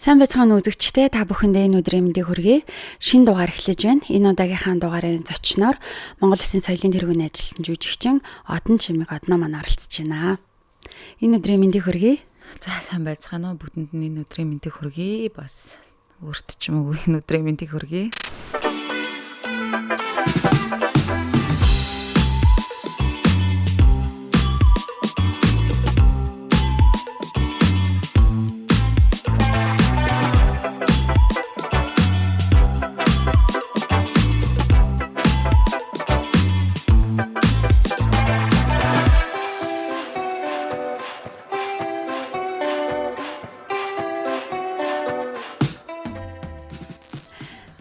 Сайн байцгаана үзэгчдээ, та бүхэндээ энэ өдрийн мэндийг хүргэе. Шинэ дугаар эхлэж байна. Энэ удаагийнхаа дугаарын зочноор Монгол Улсын соёлын тэргүүний ажилтан жүжигчин Одон Чимэг Одноо маань оролцож байна. Энэ өдрийн мэндийг хүргэе. За сайн байцгаана уу, бүгдэнд нь энэ өдрийн мэндийг хүргэе. Бас өөрт ч юм уу энэ өдрийн мэндийг хүргэе.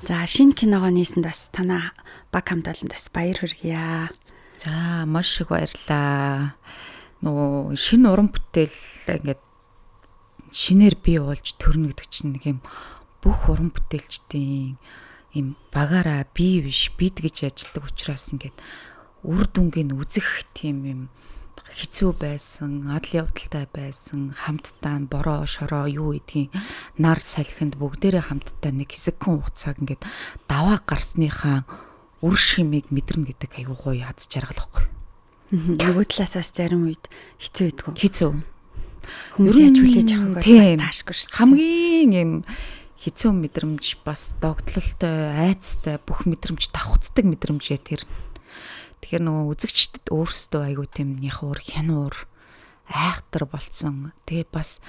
За шинэ киногоо нээсэнд бас танаа баг хамт олонд бас баяр хүргье. За маш их баярлалаа. Нөгөө шинэ уран бүтээл ингээд шинээр бий болж төрнө гэдэг чинь нэг юм бүх уран бүтээлчдийн юм багаараа бий биш бид гэж ажилладаг учраас ингээд үр дүнгийг үзэх тийм юм хэцүү байсан, адал явдалтай байсан, хамтдаа бороо, шороо юу гэдгийг нар салхинд бүгдээрээ хамтдаа нэг хэсэгхэн хугацааг ингээд даваа гарсныхаа үр шимийг мэдэрнэ гэдэг айгуу гоё аз жаргал байхгүй. Нөгөө талаас зарим үед хэцүү байдгүй. Хэцүү. Хүмүүс яаж хүлээж авах вэ бас таашгүй шүү дээ. Хамгийн юм хэцүү мэдрэмж бас догтлолтой, айцтай бүх мэдрэмж давхцдаг мэдрэмж я тэр. Тэгэхээр нөгөө үзэгчдэд өөрсдөө айгуу тийм няхуур, хянуур, айхтар болцсон. Тэгээ бас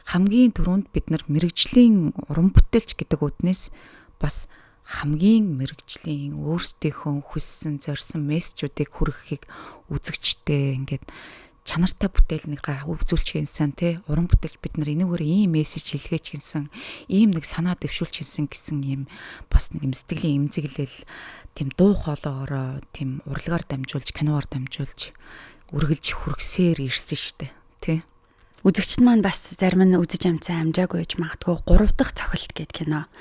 хамгийн түрүүнд бид нар мэрэгжлийн уран бүтээлч гэдэг үднээс бас хамгийн мэрэгжлийн өөрсдийнхөө хүссэн, зорьсон мессежүүдийг хүргэхийг үзэгчтэй ингээд чанартай бүтээл нэг үзүүлчих юмсан тий, уран бүтээлч бид нар энэгээр ийм мессеж илгээч гинсэн, ийм нэг санаа дэвшүүлч гинсэн гэсэн ийм бас нэг юм сэтгэлийн эмзэглэл тийм дуу хоолоогоороо тийм урлагаар дамжуулж, киноор дамжуулж үргэлж хүргэсээр ирсэн штэ тий. Үзэгчд маань бас зарим нь үзэж амцсан амжаагүй гэж магадгүй 3 дахь цохилт гээд кино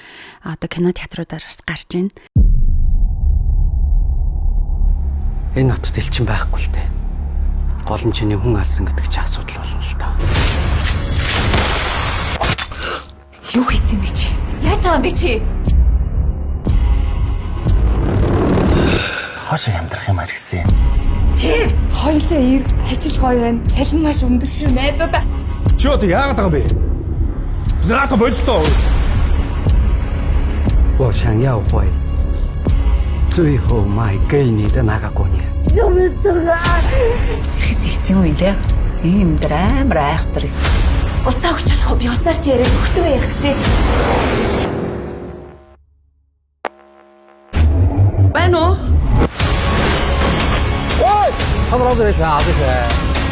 одоо кино театруудаар бас гарч байна. Энэ хотод элчин байхгүй л дээ. Гол нь чиний хүн алсан гэдэг чи асуудал болно л доо. Юу хийсэн бэ чи? Яаж байгаа юм бэ чи? Хошиг амьдрах юм аргисэн. Тий, хоёлаа ир, ажил гоё байна. Цалин маш өндөр шүү, найзуудаа. Чи одоо яагаад байгаа юм бэ? Наата боллоо. 我想要回最后卖给你的那个姑娘。 Зэрхээс хэцүү юм лээ. Ийм дээр амар айхтар. Уцаа өгч болох уу? Би уцаар чи яриад өгтөө ярих гэсэн. Байна уу?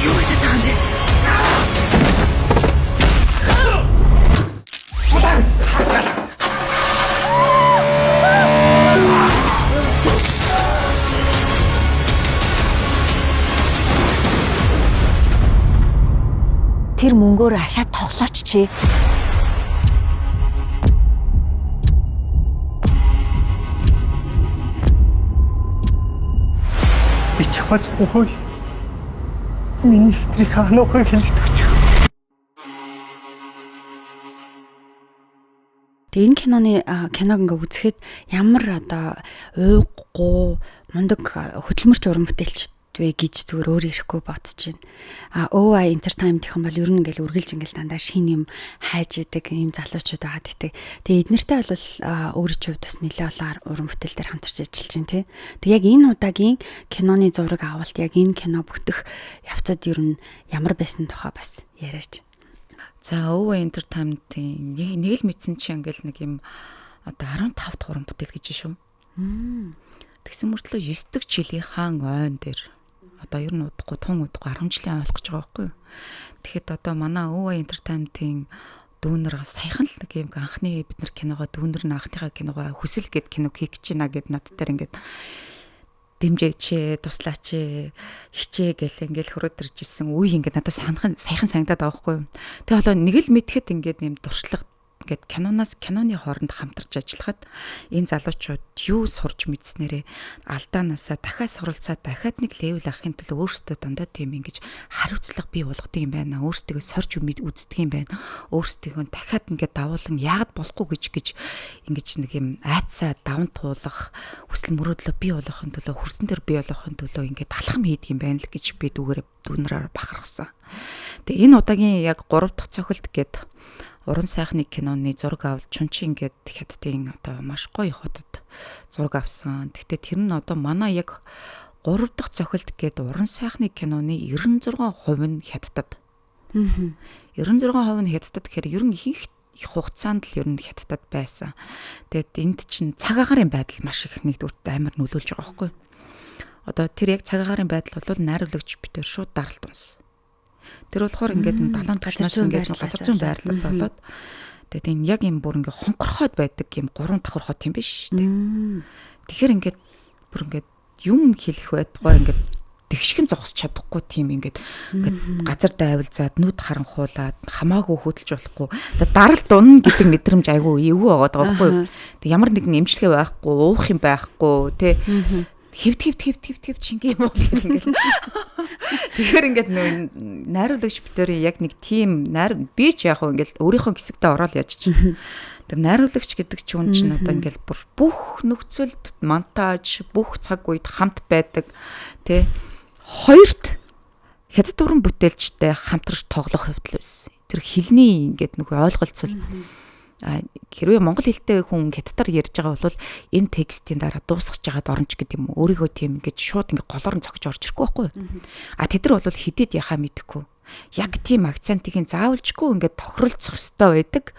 Юу гэдэг байгаа юм бэ? Тэр мөнгөөр ахиад тоглооч чи. Би чамаас хөөе. Миний хитрих ануухыг хэлэгдэж. Тэгээ энэ киноны киног ингээ үзэхэд ямар одоо ууггүй мундаг хөдөлмөрч уран бүтээлч вэ гэж зүгээр өөр ирэхгүй бодож байна. А OI Entertainment-ийнхэн бол ер нь ингээл үргэлж ингээл дандаа шинэ юм хайж идэг юм залуучууд байгаад идэг. Тэгээ эднэртэй бол өөрийн хувьд бас нэлээд олон уран бүтээл дээр хамтарч ажиллаж байна тий. Тэгээ яг энэ удаагийн киноны зураг авалт, яг энэ кино бүтэх явцад ер нь ямар байсан тухай бас яриач. За OI Entertainment-ийн нэг л мэдсэн чи ингээл нэг юм одоо 15 дахь уран бүтээл гэж шүү. Тэгсэн мөртлөө 9 дэх жилийнхаа ойн дээр одоо ер нь удахгүй тун удахгүй 10 жилийн ойлгож байгаа байхгүй юу. Тэгэхэд одоо манай OI Entertainment-ийн дүүнер саяхан л нэг юм анхны бид нар киногоо дүүнер нь анхныхаа киногоо хүсэл гэд киног хийх гэж байна гэд над дээр ингээд дэмжээч, туслаач, хичээ гэл ингээл хөрөөд ирж исэн үе ингээд надад санахан саяхан санагдаад байгаа байхгүй юу. Тэгээ холоо нэг л мэдхэд ингээд юм туршлага Ингээд киноноос киноны хооронд хамтарч ажиллахад энэ залуучууд юу сурч мэдснээрээ алдаанаасаа дахиад суралцаад дахиад нэг level авахын төлөө өөрсдөө дандаа тийм ингэж хариуцлага бий болгодог юм байна. Өөрсдөө сорж үздэг юм байна. Өөрсдийнхөө дахиад ингээд давуулан яагаад болохгүй гэж гэж ингэж нэг юм айцаа даван туулах, хүсэл мөрөөдлөө бий болгохын төлөө, хөрсөн дээр бий болгохын төлөө ингээд алхам хийдэг юм байна л гэж би дүүгээрээ дүүнрээр бахархсан. Тэгээ энэ удаагийн яг 3 дахь цохилт гээд Уран сайхны киноны зураг авал Чунчин гээд хятадын одоо маш гоё хотод зураг авсан. Гэхдээ тэр нь одоо манай яг 3 дахь цохилт гээд уран сайхны киноны 96% нь хятадд. 96% нь хятадд гэхээр ер нь ихэнх их хугацаанд л ер нь хятадд байсан. Тэгээд энд чинь цаг агаарын байдал маш их нэгдүгürt амар нөлөөлж байгаа байхгүй юу? Одоо тэр яг цаг агаарын байдал бол найруулагч битээр шууд даралт унсан. Тэр болохоор ингээд далайн түвшнээс ингээд газар зүйн байрлалаас болоод тэгээд энэ яг юм бүр ингээд хонхорхойд байдаг юм 3 давхар хот юм биш үү? Тэгэхээр ингээд бүр ингээд юм хэлэх байтугай ингээд тэгшгэн зогсож чадахгүй тийм ингээд ингээд газар дайвалзаад нүд харанхуулаад хамаагүй хөдөлж болохгүй. Тэгээд даралт унна гэдэг мэдрэмж айгүй эвгүй байгаа байхгүй юу? Тэг ямар нэгэн эмчилгээ байхгүй, уух юм байхгүй тий. Хэвт хэвт хэвт хэвт хэвт шингээ юм уу гэх ингээд. Тэгэхээр ингээд нөө найруулагч битэрийн яг нэг тим найр би ч яг хөө ингээд өөрийнхөө хэсэгтээ ороод яаж чинь. Тэр найруулагч гэдэг чинь чинь одоо ингээд бүр бүх нөхцөлд монтаж бүх цаг үед хамт байдаг тий. Хоёрт хятад уран бүтээлчтэй хамтарч тоглох хувьд л байсан. Тэр хэлний ингээд нөгөө ойлголцол. Хэрвээ монгол хэлтэй хүн хятадаар ярьж байгаа бол энэ текстийн дараа дуусгаж байгаад оромж гэдэг юм уу. Өөрийгөө тийм ингэж шууд ингэ голоор нь цогж орж ирэхгүй байхгүй юу. А тэд нар бол хэдэд яхаа мэдэхгүй. Яг тийм акцентыг заавалжгүй ингээд тохиролцох ёстой байдаг.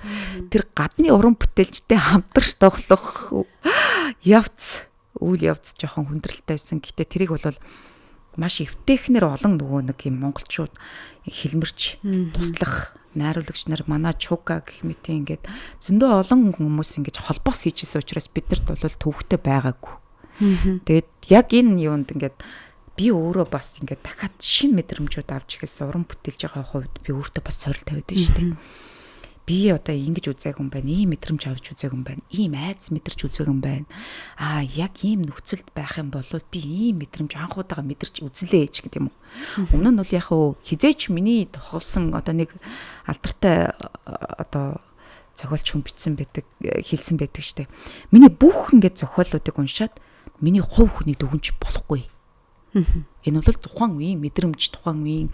Тэр гадны уран бүтээлчтэй хамтарч тоглох явц үйл явц жоохон хүндрэлтэй байсан. Гэтэ тэрийг бол маш эвтэйхнэр олон нөгөө нэг юм монголчууд хэлмэрч туслах найруулагч нар манай Чука гэх мэт ингээд зөндөө олон хүмүүс ингэж холбоос хийжсэн учраас биднэрт бол төвхтэй байгаагүй. Тэгээд яг энэ юунд ингээд би өөрөө бас ингээд дахиад шинэ мэдрэмжүүд авч эхэлсэн уран бүтээлж байгаа хувьд би өөртөө бас сорил тавиад шүү дээ. Би одоо ингэж үзээгүй юм байна, ийм мэдрэмж авч үзээгүй юм байна, ийм айдас мэдэрч үзээгүй юм байна. Аа яг ийм нөхцөлд байх юм бол би ийм мэдрэмж анх удаага мэдэрч үзлээ ч гэдэг юм уу. Өмнө нь бол яг хөө хизээч миний тохиолсон одоо нэг алдартай одоо зохиолч хүн бичсэн байдаг, хэлсэн байдаг штэ. Миний бүх ингээд зохиолуудыг уншаад миний хувь хүнийг дүгнж болохгүй. Энэ бол тухайн үеийн мэдрэмж, тухайн үеийн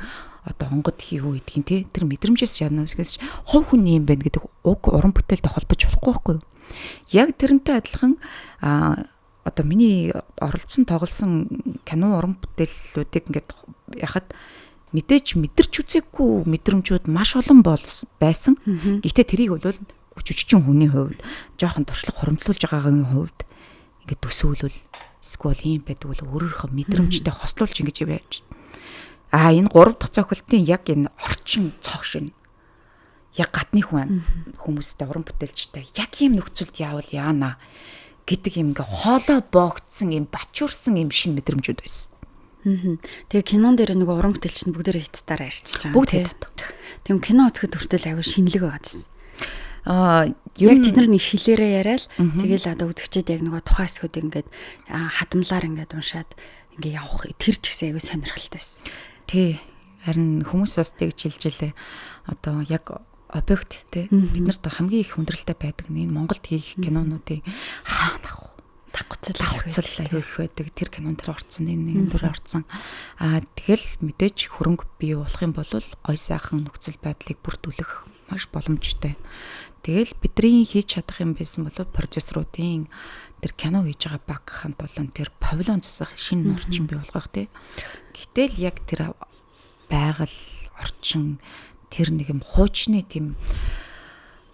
одоо онгод хийх үү гэдгийг те тэр мэдрэмжээс янаас хувь хүн юм байна гэдэг уг уран бүтээлтэй холбож болохгүй байхгүй юу. Яг тэрнтэй адилхан одоо миний оролцсон тоглосон кино уран бүтээлүүдийг ингээд яхад мэдээж мэдэрч үзээгүй мэдрэмжүүд маш олон байсан. Гэхдээ тэрийг бол жүжигчин хүний хувьд жоохон туршлага хуримтлуулж байгаагийн хувьд ингээд төсөөлөл эсвэл ийм байдаг бол өөрөөхөө мэдрэмжтэй хослуулж ингэж явж. А энэ 3 дахь цохилтын яг энэ орчин цог шин яг гадны хүн хүмүүстэй уран бүтээлчтэй яг ийм нөхцөлд яавал яана гэдэг юм ингээ хоолой боогдсон юм бачуурсан юм шин мэдрэмжүүд байсан. Тэгээ кинон дээр нөгөө уран бүтээлч нь бүгдээрээ хятадаараа ярьчихж байгаа. Бүгд хятад. Тийм кино үзэхэд хүртэл аягүй шинэлэг байгаа гэсэн. Яг тэд нар нэг хэлээрээ яриад тэгэл одоо үзэгчид яг нөгөө тухайн хэсгүүд ингээд хадамлаар ингээд уншаад ингээ явах тэр ч гэсэн аягүй сонирхолтой байсан. Тий. Харин хүмүүс бас тэгж хэлж илээ. Одоо яг объект те бид нарт хамгийн их хүндрэлтэй байдаг нь энэ Монголд хийх кинонуудын хаана ах давхцал аягүй их байдаг. Тэр кинон тэр орцсон, энэ тэр орцсон. Аа тэгэл мэдээж хөрөнгө бий болох юм бол гой сайхан нөхцөл байдлыг бүрдүүлэх маш боломжтой. Тэгэл бидний хийж чадах юм байсан бол продюсеруудын тэр кино хийж байгаа баг хамт олон тэр павильон засах шинэ орчин бий болгох тий. Гэтэл яг тэр байгаль орчин тэр нэг юм хуучны тийм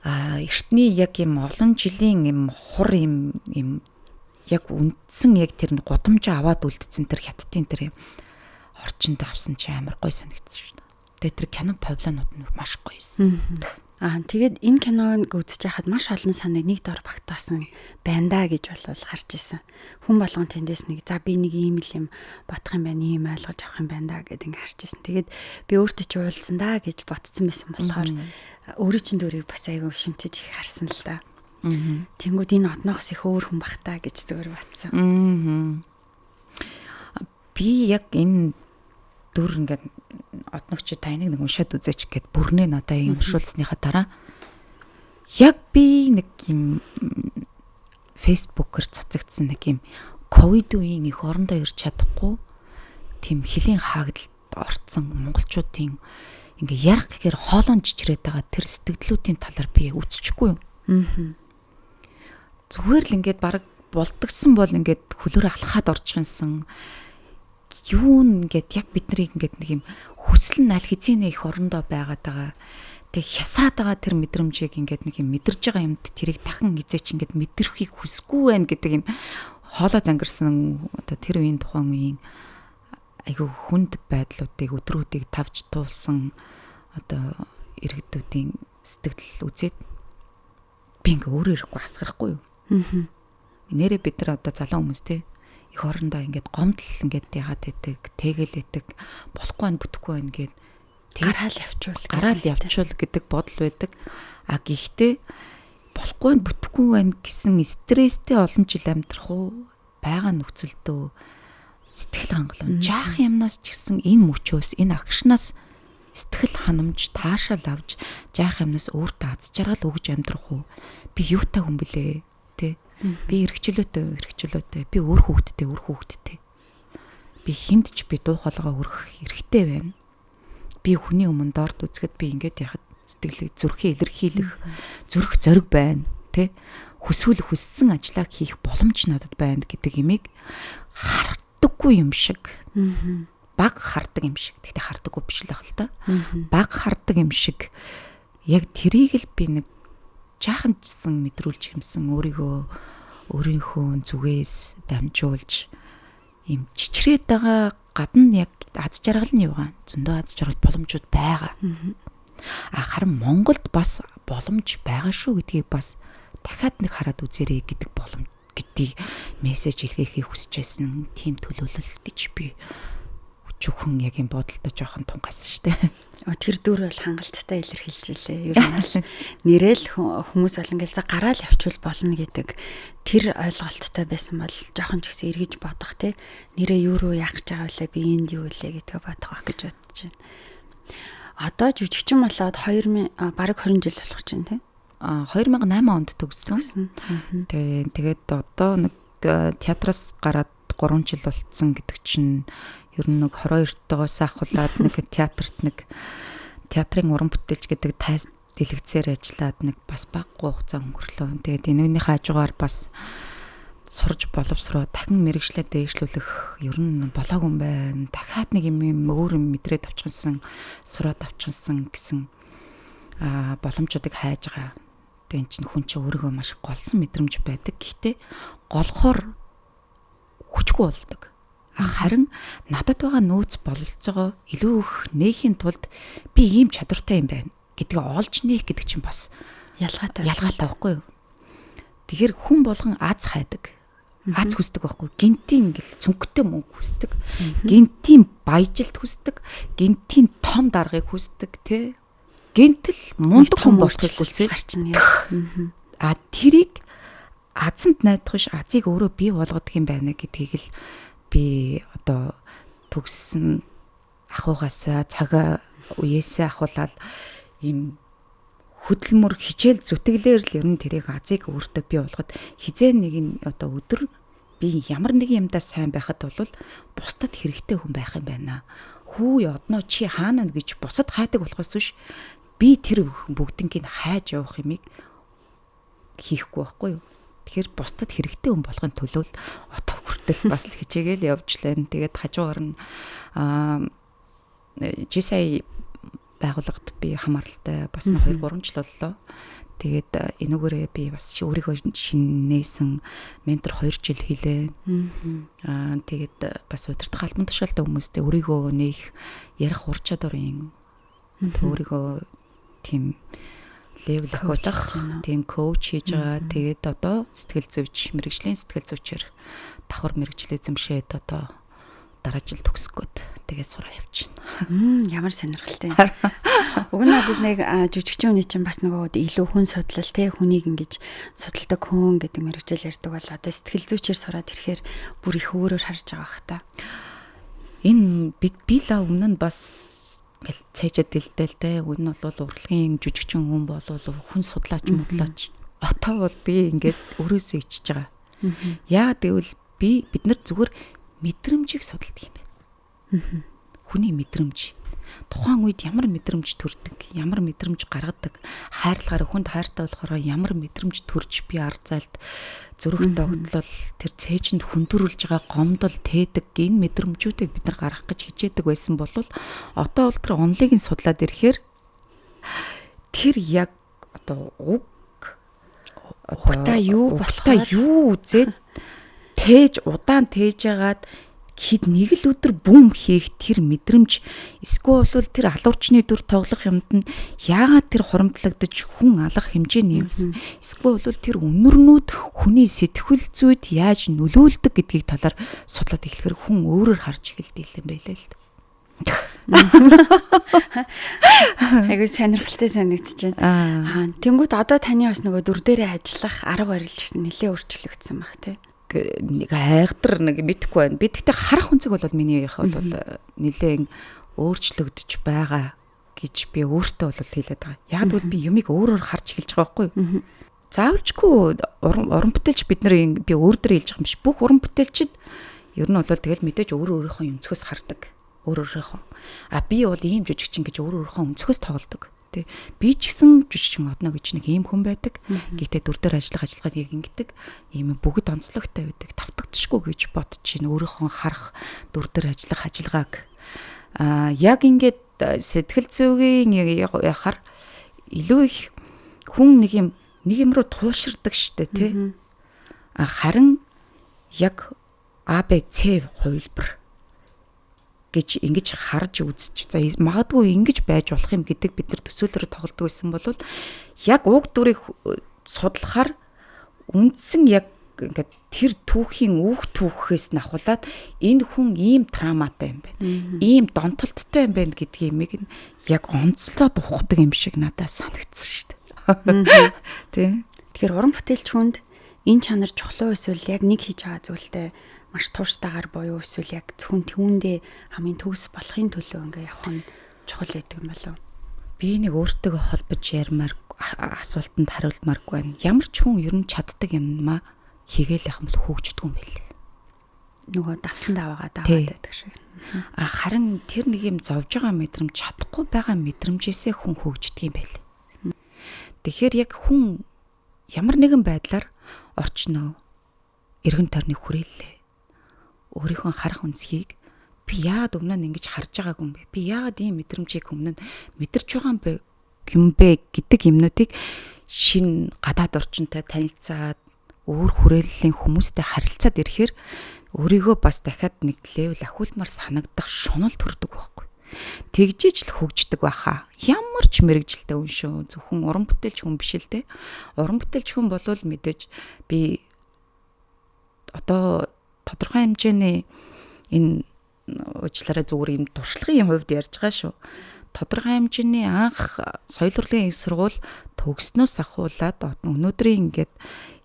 эртний яг юм олон жилийн юм хур юм юм яг үндсэн яг тэр гудамжаа аваад үлдсэн тэр хятадын тэр орчинд авсан чи амар гой санагдсан шүү дээ. Тэгээ тэр кино павильонууд нь маш гоё байсан. Аа тэгээд энэ киног үзэж байхад маш олон санааг нэг дор багтаасан байна да гэж болол харж исэн. Хүн болгон тэндээс нэг за би нэг ийм л юм бодох юм байна, ийм ойлгож авах юм байна да гэд ингээ харж исэн. Тэгээд би өөртөө ч уулзсан да гэж бодсон байсан болохоор өөрийн чинь дүрийг бас айгүй шимтэж их харсан л да. Тэнгүүд энэ одноохос их өөр хүн бах та гэж зүгээр батсан. Би яг энэ дүр ингээд одногч та энийг нэг уншаад үзээч гэд бүрнээ надаа юм уншуулсныхаа дараа яг би нэг юм фэйсбүүкээр цацагдсан нэг юм ковид үеийн их орондоо ирж чадахгүй тийм хөлийн хаагдалд орцсон монголчуудын ингээ ярах гэхээр хоолойн чичрээд байгаа тэр сэтгэлдлүүдийн талаар би үзчихгүй юм. Зүгээр л ингээд баг болдгсон бол ингээд хөлөөрөө алхаад орчихсон юу ингээд яг бид нарыг ингээд нэг юм хүсэл нь аль хэзээ их орондоо байгаад байгаа. Тэг хясаад байгаа тэр мэдрэмжийг ингээд нэг юм мэдэрж байгаа юмд тэрийг дахин эзээч ингээд мэдрэхийг хүсэхгүй байна гэдэг юм хоолой зангарсан одоо тэр үеийн тухайн үеийн айгүй хүнд байдлуудыг өдрүүдийг тавж туулсан одоо иргэдүүдийн сэтгэл үзээд би ингээ өөрөө ирэхгүй асгарахгүй юу. Нэрээ бид нар одоо залуу хүмүүс те их орондоо ингээд гомдол ингээд яагаад байдаг, тэгэл байдаг, болохгүй байна, бүтэхгүй байна гэд гараал явчуул, гараал явчуул гэдэг бодол байдаг. А гэхдээ болохгүй байна, бүтэхгүй байна гэсэн стресстэй олон жил амьдрах уу? Байгаа нөхцөлдөө сэтгэл хангалуун жаах юмнаас ч гэсэн энэ мөчөөс, энэ агшнаас сэтгэл ханамж, таашаал авч жаах юмнаас өөртөө аз жаргал өгж амьдрах уу? Би юутай хүн бэлээ? Тэ? Би эрхчлөөтэй, би өөр хүүхэдтэй, Би хүнд ч би дуу хоолойгоо өргөх эрхтэй байна. Би хүний өмнө дорд үзэхэд би ингээд яхад сэтгэлийг зүрхээ илэрхийлэх зүрх зориг байна, тэ? Хүсвэл хүссэн ажлаа хийх боломж надад байна гэдэг имийг хардаггүй юм шиг. Баг хардаг юм шиг. Гэхдээ хардаггүй биш л ах л та. Баг хардаг юм шиг. Яг тэрийг л би нэг жаахан чсэн мэдрүүлж хэмсэн өөрийгөө өөрийнхөө зүгээс дамжуулж юм чичрээд байгаа гадна яг аз жаргал нь юугаа зөндөө аз жаргал боломжууд байгаа. А харин Монголд бас боломж байгаа шүү гэдгийг бас дахиад нэг хараад үзээрэй гэдэг боломж гэдгийг мессеж илгээхийг хүсэж байсан тийм төлөөлөл гэж би өчүүхэн яг юм бодолтой жоохон тунгасан шүү дээ. Тэр дүр бол хангалттай илэрхийлж илээ. Ер нь бол нэрэл хүмүүс бол ингээл за гараал явчвал болно гэдэг тэр ойлголттой байсан бол жоохон ч гэсэн эргэж бодох те. Нэрээ юу руу яах гэж байгаа вэ? Би энд юу вэ гэдгээ бодох байх гэж бодож байна. Одоо жүжигчин болоод 2000 бараг 20 жил болох чинь те. 2008 онд төгссөн. Тэгээд одоо нэг театраас гараад 3 жил болцсон гэдэг чинь ер нь нэг 22-тоогоос ахуулаад нэг театрт нэг театрын уран бүтээлч гэдэг тайз дэлгэцээр ажиллаад нэг бас баггүй хугацаа өнгөрлөө. Тэгээд энүүнийхээ хажуугаар бас сурж боловсроо дахин мэрэгчлээ дээшлүүлэх ер нь болоогүй юм байна. Дахиад нэг юм өөр юм мэдрээд авчихсан, сураад авчихсан гэсэн боломжуудыг хайж байгаа. Тэгээд эн чинь хүн чинь өөрийгөө маш голсон мэдрэмж байдаг. Гэхдээ голохоор хүчгүй болдог. Харин надад байгаа нөөц бололцоогоо илүү их нээхийн тулд би ийм чадвартай юм байна гэдгийг олж нээх гэдэг чинь бас ялгаатай байхгүй юу? Тэгэхээр хүн болгон аз хайдаг. Аз хүсдэг байхгүй. Гинтийн ингээл цүнхтэй мөнгө хүсдэг. Гинтийн баяжилт хүсдэг. Гинтийн том даргыг хүсдэг, тэ? Гинтэл мундаг хүн болохыг хүсэж гарчна. А тэрийг азанд найдах биш, азыг өөрөө бий болгодог юм байна гэдгийг л би одоо төгссөн ахуйгаасаа цаг үеэсээ ахуулаад ийм хөдөлмөр хичээл зүтгэлээр л ер нь тэрийг азыг өөртөө бий болгоход хизээ нэг нь одоо өдөр би ямар нэг юмдаа сайн байхад бол бусдад хэрэгтэй хүн байх юм байна. Хүү одноо чи хаана гэж бусад хайдаг болохоос биш би тэр бүгднийг хайж явах юмыг хийхгүй байхгүй юу? Тэгэхээр бусдад хэрэгтэй хүн болохын төлөө одоо хүртэл бас л хичээгээл явж лэн. Тэгээд хажуугаар нь GSI байгууллагад би хамааралтай бас 2 3 жил боллоо. Тэгээд энүүгээрээ би бас өөрийгөө шиннээсэн ментор 2 жил хийлээ. Тэгээд бас удирдах албан тушаалтай хүмүүстэй өөрийгөө нээх ярих ур чадварын өөрийгөө тийм level ахиулах тийм coach хийж байгаа. Тэгээд одоо сэтгэл зүйч, мэргэжлийн сэтгэл зүйчээр давхар мэргэжил эзэмшээд одоо дараа жил төгсөх гээд тэгээд сураа явчихна. Ямар сонирхолтой. Уг нь бол нэг жүжигчин хүний чинь бас нөгөө илүү хүн судлал те хүнийг ингэж судалдаг хүн гэдэг мэргэжил ярьдаг бол одоо сэтгэл зүйчээр сураад ирэхээр бүр их өөрөөр харж байгаа бах та. Энэ би л өмнө нь бас ингээл цээжэд дэлдэл те. Үн нь бол урлагийн жүжигчин хүн бол хүн судлаач мудлаач. Одоо бол би ингээд өөрөөсөө ичж байгаа. Яагаад гэвэл бид нар зүгээр мэдрэмжийг судалдаг юм байна. Хүний мэдрэмж. Тухайн үед ямар мэдрэмж төрдөг, ямар мэдрэмж гаргадаг, хайрлахаар хүнд хайртай болохоор ямар мэдрэмж төрж би ар зайлд зүрх догтлол тэр цээжинд хүндөрүүлж байгаа гомдол тээдэг энэ мэдрэмжүүдийг бид нар гаргах гэж хичээдэг байсан бол одоо бол тэр онлыг нь судлаад ирэхээр тэр яг одоо уг одоо юу болохоор юу үзээд тээж удаан тээж яагаад хэд нэг л өдөр бүүм хийх тэр мэдрэмж эсвэл бол тэр алуурчны дүр тоглох юмд нь яагаад тэр хурамтлагдаж хүн алах хэмжээ нэмсэн эсвэл бол тэр үнэрнүүд хүний сэтгэл зүйд яаж нөлөөлдөг гэдгийг талаар судлаад эхлэхээр хүн өөрөөр харж эхэлдэг юм байлээ л дээ. Айгуу сонирхолтой санагдаж байна. Аа тэнгуут одоо таны бас нөгөө дүр дээрээ ажиллах арга барил ч гэсэн нэлээд өөрчлөгдсөн баг тий. Нэг айгдар нэг мэдэхгүй байна. Би тэгтээ харах үнцэг бол миний их бол нэлээд өөрчлөгдөж байгаа гэж би өөртөө бол хэлээд байгаа. Яг гэвэл би юмыг өөрөөр харж эхэлж байгаа байхгүй юу? Заавалчгүй уран бүтээлч бид нар би өөр дөр хэлж байгаа юм биш. Бүх уран бүтээлчид ер нь бол тэгэл мэдээж өөр өөрийнхөө өнцгөөс хардаг. Өөр өөрийнхөө. А би бол ийм жүжигчин гэж өөр өөрийнхөө өнцгөөс тоглодог. Тэ. Би ч гэсэн жүжигчин одно гэж нэг ийм хүн байдаг. Гэхдээ дүр дээр ажиллах ажиллагааг яг ингэдэг. Ийм бүгд онцлогтой байдаг. Тавтагдчихгүй гэж бодож чинь өөрийнхөө харах дүр дээр ажиллах ажиллагааг аа яг ингээд сэтгэл зүйн яхаар илүү их хүн нэг юм руу тууширдаг штэ тий. А харин яг А Б С хувилбар гэж ингэж харж үзэж за магадгүй ингэж байж болох юм гэдэг бид нар төсөөлөөр тоглодог байсан бол яг уг дүрийг судлахаар үндсэн яг ингээд тэр түүхийн үүх түүхээс нь ахуулаад энэ хүн ийм травматай юм байна. Ийм донтолттой юм байна гэдгийг нь яг онцлоод ухдаг юм шиг надад санагдсан шүү дээ. Тэ. Тэгэхээр уран бүтээлч хүнд энэ чанар чухал уу эсвэл яг нэг хийж байгаа зүйлтэй маш туурштайгаар буюу эсвэл яг зөвхөн түүндээ хамгийн төгс болохын төлөө ингээ явах нь чухал байдаг юм болов? Би нэг өөртөө холбож ярмаар асуултанд хариулмааргүй байна. Ямар ч хүн ер нь чаддаг юмаа хийгээл явах юм бол хөгждөг юм байл. Нөгөө давсан даваагаа даваад байдаг шиг. А харин тэр нэг юм зовж байгаа мэдрэмж чадахгүй байгаа мэдрэмжээсээ хүн хөгждөг юм байл. Тэгэхээр яг хүн ямар нэгэн байдлаар орчноо эргэн тойрны хүрээллээ. Өөрийнхөө харах үнсгийг би яагаад өмнө нь ингэж харж байгаагүй юм бэ? Би яагаад ийм мэдрэмжийг өмнө нь мэдэрч байгаа юм бэ гэдэг юмнуудыг шин гадаад орчинтой танилцаад өөр хүрээллийн хүмүүстэй харилцаад ирэхээр өөрийгөө бас дахиад нэг левел ахиулмаар санагдах шунал төрдөг байхгүй. Тэгжиж л хөгждөг байхаа. Ямар ч мэрэгжилтэй хүн шүү. Зөвхөн уран бүтээлч хүн биш л дээ. Уран бүтээлч хүн болвол мэдээж би одоо тодорхой хэмжээний энэ уучлаарай зүгээр юм туршлагын хувьд ярьж байгаа шүү. Тодорхой хэмжээний анх соёл урлагийн их сургууль төгснөөс ахуулаад өнөөдрийн ингээд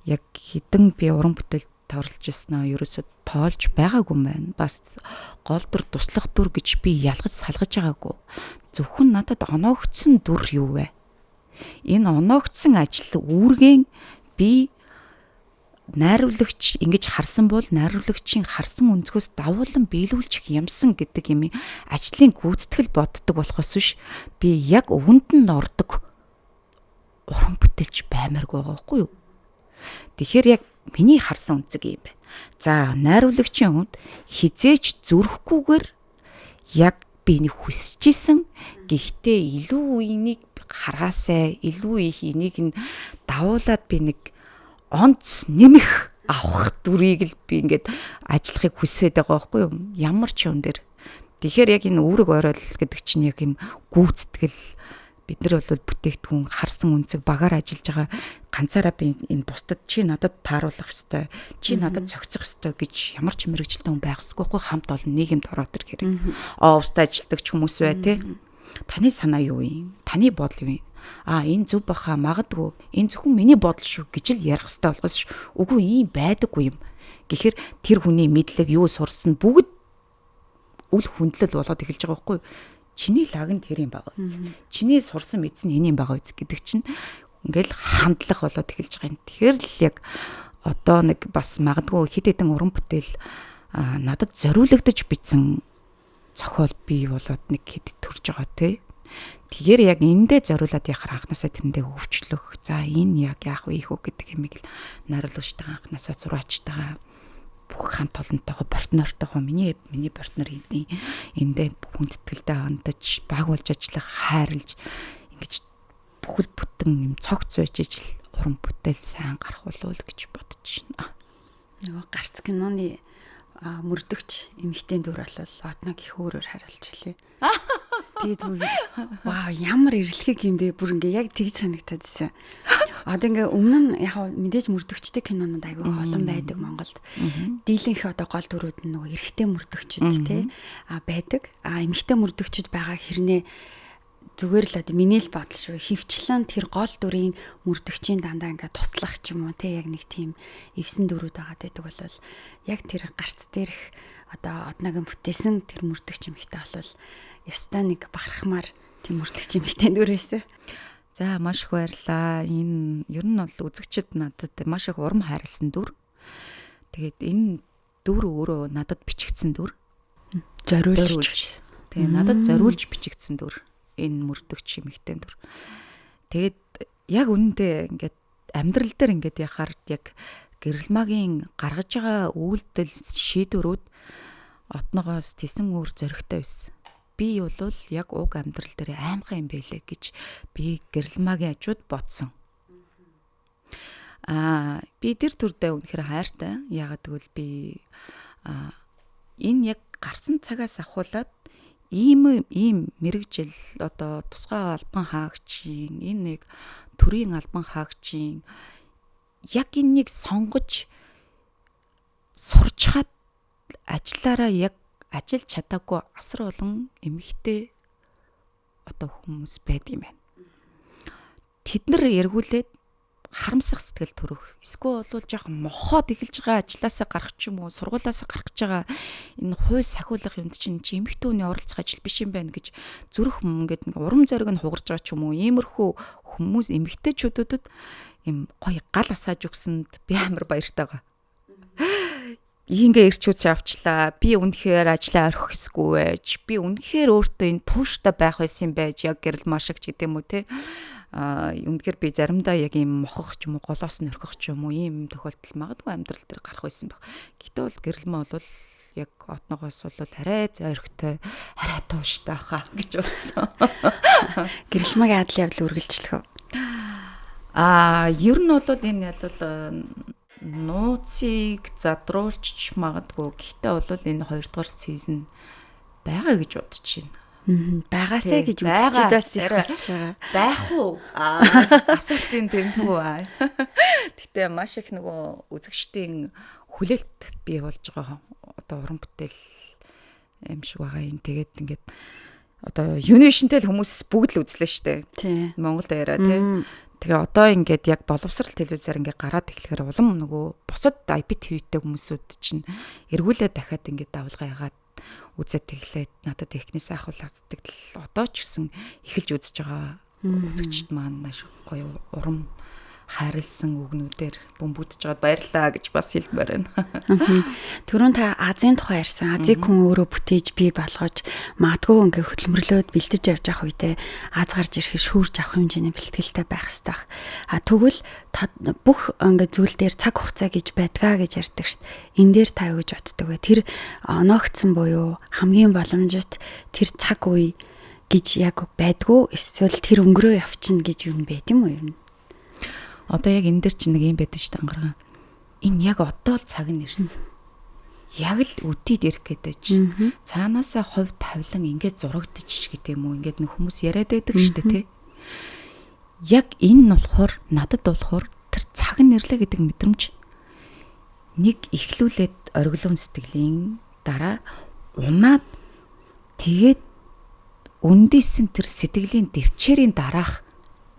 яг хідэн би уран бүтээлд торлож ирсэн аа ерөөсө тоолж байгаагүй юм байна. Бас гол дүр туслах дүр гэж би ялгаж салгаж байгаагүй. Зөвхөн надад оноогдсон дүр юу вэ? Энэ оноогдсон ажил үүргийн би найруулагч ингэж харсан бол найруулагчийн харсан өнцгөөс давуулан биелүүлчих юмсан гэдэг юм ажлын гүйцэтгэл боддог болохоос биш би яг өвөнд нь ордог уран бүтээлч баймааргүй байгаа байхгүй юу? Тэгэхээр яг миний харсан өнцөг юм байна. За найруулагчийн хүнд хизээч зүрхгүйгээр яг би нэг хүсэж исэн. Гэхдээ илүү энийг хараасай, илүү их энийг нь давуулаад би нэг онц нэмэх авах дүрийг л би ингээд ажиллахыг хүсээд байгаа байхгүй юу? Ямар ч юм дээр. Тэгэхээр яг энэ үүрэг ойрол гэдэг чинь яг юм гүйцэтгэл Бид нар бол бүтээгдэхүүн харсан үнцэг багаар ажиллаж байгаа ганцаараа би энэ бусдад чи надад тааруулах ёстой, чи надад зохицох ёстой гэж ямар ч мэргэжилтэн хүн байх ёсгүй байхгүй, хамт олон нийгэмд ороод ирэх хэрэг. Уустай ажилладаг ч хүмүүс бай тээ. Таны санаа юу юм? Таны бодол юу юм? А энэ зөв баха магадгүй. Энэ зөвхөн миний бодол шүү гэж л ярих ёстой болохоос үгүй ийм байдаггүй юм. Гэхээр тэр хүний мэдлэг юу сурсан бүгд үл хүндлэл болоод эхэлж байгаа байхгүй юу? Чиний лагн тэр юм байгаа үз. Чиний сурсан мэдсэн энэ юм байгаа үз гэдэг чинь ингээл хандлага болоод эхэлж байгаа юм. Тэгэхээр л яг одоо нэг бас магадгүй хэд хэдэн уран бүтээл надад зориулагдаж бичсэн зохиол бий болоод нэг хэд төрж байгаа те. Тэгэхээр яг эндээ зориулаад яхаар анханасаа тэрэндээ хөвчлөх. За энэ яг яах вэ их үү гэдэг юмыг л найруулагчтайгаа анханасаа зураачтайгаа бүх хамт олонтойгоо партнертойгоо миний партнер эндээ эндээ хүндэтгэлтэй хандаж баг болж ажиллах, хайрлж ингэж бүхэл бүтэн юм цогц байж ижил уран бүтээл сайн гарах болов уу гэж бодож байна. Нөгөө гарц киноны мөрдөгч эмэгтэй дүр болвол Одног их өөрөөр хариулж илээ. Тэгээд вау ямар эрэлхэг юм бэ, бүр ингээ яг тэгж санагтаад ирсэн. Одоо ингээ өмнө нь яг мэдээж мөрдөгчтэй кинонууд айгүй олон байдаг Монголд. Дийлэнх одоо гол дүрүүд нь нөгөө эрэгтэй мөрдөгчд те байдаг. А эмэгтэй мөрдөгчд байгаа хэрнээ зүгээр л одоо миний л бодол шүү. Хөвчлэн тэр гол дүрийн мөрдөгчийн дандаа ингээ туслах ч юм уу те, яг нэг тийм эвсэн дүрүүд байгаа гэдэг бол яг тэр гарц дээрх одоо Одногийн бүтээсэн тэр мөрдөгч эмэгтэй бол ёстой нэг бахархмаар тийм мөрдөгч эмэгтэй дүр байсан. За маш их баярлаа. Энэ ер нь бол үзэгчд надад маш их урам хайрлсан дүр. Тэгээд энэ дүр өөрөө надад бичигдсэн дүр. Зориулж. Тэгээ надад зориулж бичигдсэн дүр. Энэ мөрдөгч эмэгтэй дүр. Тэгээд яг үнэндээ ингээд амьдрал дээр ингээд яхаар яг гэрэлмагийн гаргаж байгаа үйлдэл шийдвэрүүд Одногоос тесэн үр зоригтой байсан. Би бол яг уг амьдрал дээр аимхай юм байлээ гэж би гэрэлмагийн ажууд бодсон. Би тэр төрдөө үнэхээр хайртай. Яагаад гэвэл би энэ яг гарсан цагаас ахуулаад ийм мэрэгжил одоо тусгай албан хаагчийн энэ нэг төрийн албан хаагчийн яг энэнийг сонгож сурчхаад ажиллаараа яг ажиллаж чадаагүй асар олон эмэгтэй одоо хүмүүс байд юм байна. Тэд нар эргүүлээд харамсах сэтгэл төрөх. Эсвэл бол жоохон мохоод эхэлж байгаа ажлаасаа гарах ч юм уу, сургуулаасаа гарах гэж байгаа энэ хууль сахиулах юмд чинь эмэгтэй хүний оролцох ажил биш юм байна гэж зүрх ингээд нэг урам зориг нь хугарч байгаа ч юм уу. Иймэрхүү хүмүүс эмэгтэйчүүдэд юм гоё гал асааж өгсөнд би амар баяртай байгаа. Ингээ ирч үз авчлаа. Би үнэхээр ажлаа орхих ёсгүй байж. Би үнэхээр өөртөө энэ тууштай байх байсан юм байж. Яг гэрэл машигч гэдэг юм уу те. Үнэхээр би заримдаа яг ийм мохох ч юм уу, голоос нь орхих ч юм уу ийм тохиолдол магадгүй амьдрал дээр гарах байсан баг. Гэтэ бол гэрэлмэ бол яг Одногоос бол арай зоригтой, арай тууштай хаа гэж бодсон. Гэрэлмагийн адал явдал үргэлжлэх үү? Ер нь бол энэ бол нууцыг задруулж магадгүй. Гэхдээ бол энэ 2 дугаар сизон байгаа гэж бодож байна. Байгаасай гэж үзэгчид бас их хүсэж байгаа. Байх уу? Асуултын тэмдгүү аа. Гэтэ маш их нөгөө үзэгчдийн хүлээлт бий болж байгаа. Одоо уран бүтээл юм шиг байгаа юм. Тэгээд ингээд одоо Univision-тэй л хүмүүс бүгд л үзлээ штэ. Монгол даяараа тий. Тэгээ одоо ингээд яг боловсрал телевизээр ингээд гараад эхлэхээр улам нөгөө бусад IPTV-тэй хүмүүсүүд чинь эргүүлээ дахиад ингээд давлгаа ягаад үзээд тэглээд надад эхнээсээ ахуулаад сэтгэл одоо ч гэсэн эхэлж үзэж байгаа үзэгчд маань маш гоё урам хайрлсан үгнүүдээр бөмбөгдөж байгаад баярлаа гэж бас хэлмээр байна. Түрүүн та Азийн тухай ярьсан. Азийг хүн өөрөө бүтээж бий болгож магадгүй ингээ хөдөлмөрлөөд бэлтэж явж явах үедээ Аз гарч ирэхэд шүүрж авах хэмжээний бэлтгэлтэй байх хэрэгтэй. А тэгвэл бүх ингээ зүйл дээр цаг хугацаа гэж байдгаа гэж ярьдаг шүү дээ. Энэ дээр та юу гэж боддог вэ? Тэр оноогдсон буюу хамгийн боломжит тэр цаг үе гэж яг байдгүй эсвэл тэр өнгөрөө явчихна гэж юм байт юм уу ер нь? Одоо яг энэ дээр чинь нэг юм байдаг шүү дээ ангараа. Энэ яг одоо л цаг нь ирсэн. Яг л үдид ирэх гэдэг чи. Цаанаасаа хувь тавилан ингээд зурагдчих гэдэг юм уу? Ингээд нэг хүмүүс яриад байдаг шүү дээ, тий. Яг энэ нь болохоор надад болохоор тэр цаг нь нэрлэ гэдэг мэдрэмж нэг эхлүүлээд ориглон сэтгэлийн дараа унаад тэгээд үндэсэн тэр сэтгэлийн дэвчээрийн дараах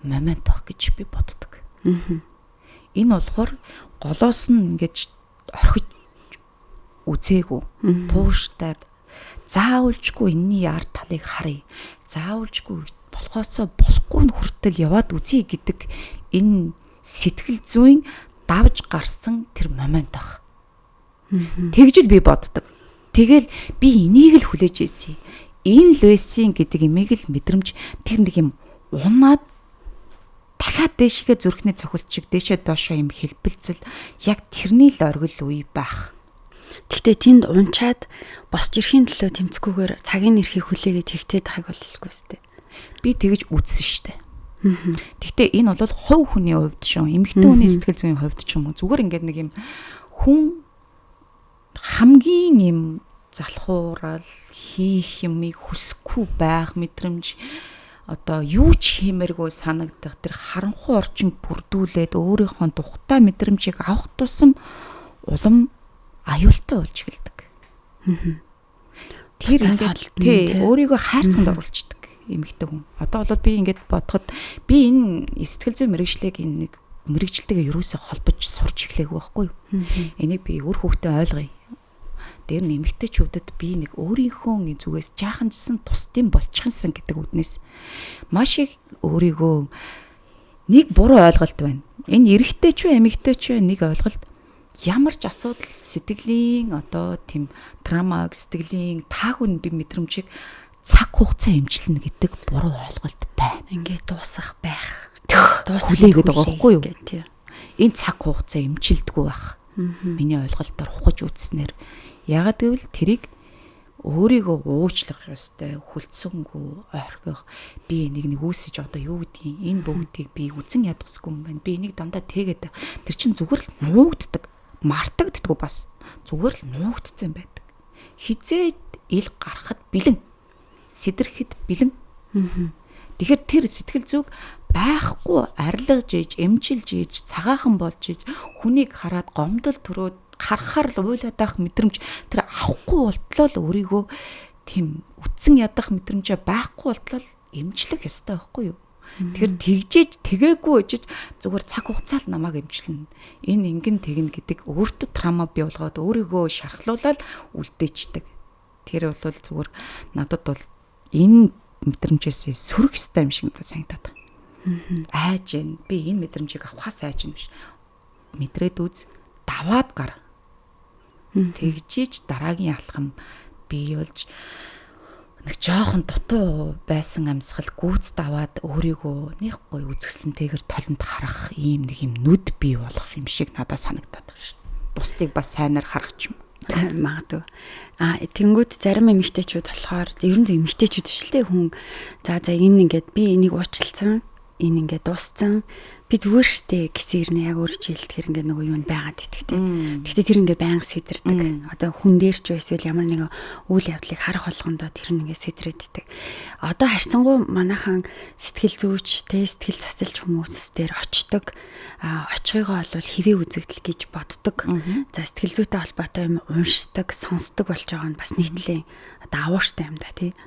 момент баг гэж би боддог. Энэ болохоор голоос нь ингэж орхиж үзээгүй, тууштай заавалжгүй энэний ард талыг харъя. Заавалжгүй болохоосоо болохгүй нь хүртэл яваад үзье гэдэг энэ сэтгэл зүйн давж гарсан тэр момент баг. Тэгж л би боддог. Тэгэл би энийг л хүлээж ирсэн. Энэ л байсан гэдэг имийг л мэдрэмж тэр нэг юм унаад дахиад дээшгээ зүрхний цохилт шиг дээшээ доошоо юм хэлбэлцэл яг тэрний л оргил үе байх. Гэхдээ тэнд унчаад босч ирэхийн төлөө тэмцэхгүйгээр цагийн эрхийг хүлээгээд хэвтээд байгааг бол хэлэхгүй сте. Би тэгж үзсэн штэ. Гэхдээ энэ бол хувь хүний хувьд шүү. Эмэгтэй хүний сэтгэл зүйн хувьд ч юм уу. Зүгээр ингээд нэг юм хүн хамгийн юм залхуурал хийх юмыг хүсэхгүй байх мэдрэмж одоо юу ч хиймээргүй санагдах тэр харанхуй орчин бүрдүүлээд өөрийнхөө тухтай мэдрэмжийг авах тусам улам аюултай болж эхэлдэг. Тэр ингээд тий өөрийгөө хайрцагт оруулцдаг эмэгтэй хүн. Одоо бол би ингээд бодоход би энэ сэтгэл зүйн мэргэжлийг энэ нэг мэргэжилтэйгээ ерөөсөө холбож сурч эхлэегүй байхгүй юу? Энийг би үр хүүхдээ ойлгоё. Дээр нь эмэгтэйчүүдэд би нэг өөрийнхөө зүгээс жаахан жисэн тусдын болчихсон гэдэг үднэс маш их өөрийгөө нэг буруу ойлголт байна. Энэ эрэгтэй ч вэ эмэгтэй ч вэ нэг ойлголт ямар ч асуудал сэтгэлийн одоо тийм травмаг сэтгэлийн таагүй би мэдрэмжийг цаг хугацаа эмчилнэ гэдэг буруу ойлголт байна. Ингээд дуусах байх. Дуусах гэдэг байгаа байхгүй юу? Энэ цаг хугацаа эмчилдэггүй байх. Миний ойлголтоор ухаж үзснээр ягаад гэвэл тэрийг өөрийгөө уучлах ёстой, хүлцсэнгүй орхих. Би энийг нэг үүсэж одоо юу гэдгийг энэ бүгдийг би үзэн ядгасгүй юм байна. Би энийг дандаа тэгээд тэр чинь зүгээр л нуугддаг, мартагддаггүй бас. Зүгээр л нуугдсан байдаг. Хизээд ил гарахад бэлэн, сэдрэхэд бэлэн. Тэгэхээр тэр сэтгэл зүг байхгүй арилгаж иж, эмчилж иж, цагаахан болж иж, хүнийг хараад гомдол төрөөд харахаар л уйлаад байх мэдрэмж тэр авахгүй болтлоо л өөрийгөө тийм үтсэн ядах мэдрэмжээ байхгүй болтлоо л эмчлэх ёстой байхгүй юу? Тэгэхээр тэгжээж тэгээгүй ижиж зүгээр цаг хугацаа л намайг эмчилнэ. Энэ ингэн тэгнэ гэдэг өөртөө трама бий болгоод өөрийгөө шархлуулаад үлдээчдэг. Тэр бол зүгээр надад бол энэ мэдрэмжээс сөрөх ёстой юм шиг надад санагдаад байна. Айж гэн. Би энэ мэдрэмжийг авахаас айж гэн биш. Мэдрээд үз, даваад гар. Тэгжиж дараагийн алхам бий болж нэг жоохон дутуу байсан амьсгал гүйц даваад өөрийгөө нэг гоё үзэсгэлэнтэйгэр толонд харах ийм нэг юм нүд бий болох юм шиг надад санагдаад байна шин. Бусдыг бас сайнаар харах ч юм. Магадгүй. А тэнгууд зарим эмэгтэйчүүд болохоор ер нь эмэгтэйчүүд биш л дээ хүн. За энэ ингээд би энийг уучлалцсан, энэ ингээд дууссан. Би зүгээр штэ гэсэн ирнэ яг өөрөө хэлдэхэр ингээд нөгөө юу байгаад итгэв. Гэхдээ тэр ингээд байнга сэтэрдэг. Одоо хүн дээр ч эсвэл ямар нэгэн үйл явдлыг харах болгондоо тэр нь ингээд сэтрээд идэг. Одоо харьцангуй манайхан сэтгэл зүйч, тэ сэтгэл засалж хүмүүс дээр очдог. А очихыгоо бол хэвээ үзэгдэл гэж боддог. За сэтгэл зүйтэй холбоотой юм уншдаг, сонсдог болж байгаа нь бас нэг талын одоо авууштай юм да тий.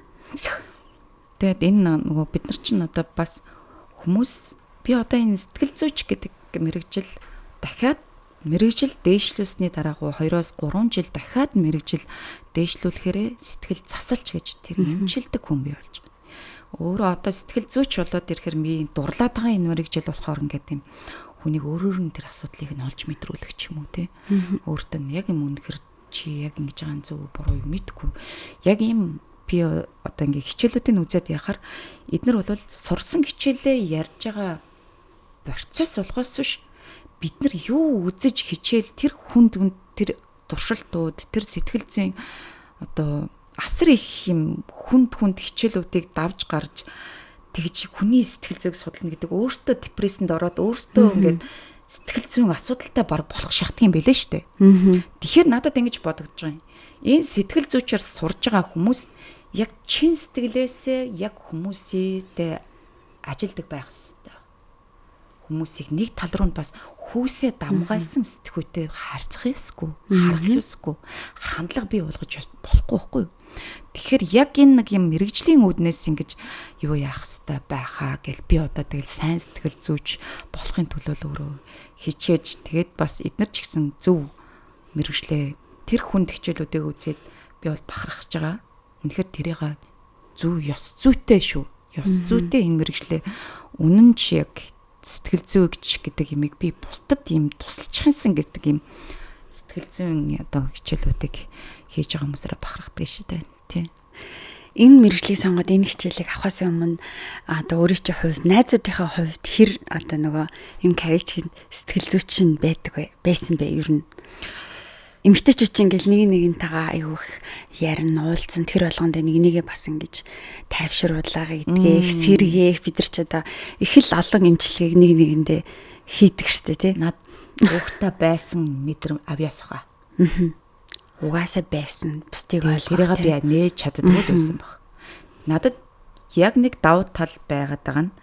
Тэгээд энэ нөгөө бид нар чинь одоо бас хүмүүс би одоо энэ сэтгэл зүйч гэдэг мэргэжил дахиад мэргэжил дээшлүүлсний дараагүй 2-3 жил дахиад мэргэжил дээшлүүлэхээрээ сэтгэл засалч гэж тэр эмчилдэг хүн бий болж байгаа. Өөрөө одоо сэтгэл зүйч болоод ирэхэр би дурлаад байгаа энэ мэргэжил болохоор ингээд юм хүнийг өөрөөр нь тэр асуудлыг нь олж мэдрүүлэх ч юм уу те. Өөртөө нь яг юм үнэхэр чи яг ингэж байгаа нь зөв буруу юм мэдгүй. Яг ийм би одоо ингээ хичээлүүдийг үзээд яхаар эднэр бол сурсан хичээлээ ярьж байгаа процесс болохоос биш бид нар юу үзэж хичээл тэр хүнд тэр туршилтууд тэр сэтгэл зүйн одоо асар их юм хүнд хүнд хичээлүүдийг давж гарч тэгж хүний сэтгэл зүйг судлана гэдэг өөртөө депрессэнд ороод өөртөө ингээд сэтгэл зүйн асуудалтай баг болох шахдаг юм билээ шүү дээ. Тэгэхээр надад ингэж бодогдож байгаа юм. Энэ сэтгэл зүйчээр сурж байгаа хүмүүс яг чин сэтгэлээсээ яг хүмүүсийдээ ажилдаг байх хэрэгтэй. Хүмүүсийг нэг тал руу нь бас хүүсээ давмгайлсан сэтгүүтэй харьцах ёсгүй, харах ёсгүй, хандлага бий болгож болохгүй байхгүй юу? Тэгэхээр яг энэ нэг юм мэрэгжлийн үүднээс ингэж юу яах хэвээр байхаа гэл би одоо тэгэл сайн сэтгэл зүйч болохын төлөө л өөрөө хичээж, тэгээд бас эднэр ч гэсэн зөв мэрэгжлээ тэр хүнд хичээлүүдийг үзээд би бол бахархаж байгаа. Үнэхээр тэрийг зөв ёс зүйтэй шүү. Ёс зүйтэй энэ мэрэгжлээ үнэн ч яг сэтгэл зүй гэж гэдэг юмыг би бусдад юм тусалчихсан гэдэг юм сэтгэл зүйн одоо хичээлүүдийг хийж байгаа хүмүүсээрээ бахархдаг шүү дээ. Тий. Энэ мэргэжлийг сонгоод энэ хичээлийг авахаас өмнө одоо өөрийн чинь хувьд, найзуудынхаа хувьд хэр одоо нөгөө юм кавилч сэтгэл зүйч нь байдаг вэ? Байсан бэ ер нь? Эмэгтэйчүүд чинь ингээл нэг нэгнтэйгээ айгүйх ярина, уулзсан тэр болгонд нэг нэгээ бас ингэж тайвшруулгаа гэдгээ, сэргээх бид нар ч одоо их л олон эмчилгээг нэг нэгэндээ хийдэг штэ тий. Над угтаа байсан мэдрэм авьяас баха. Угаасаа байсан. Бусдыг ойлгох. Тэрийг би нээж чаддгүй л байсан баг. Надад яг нэг давуу тал байгаад байгаа нь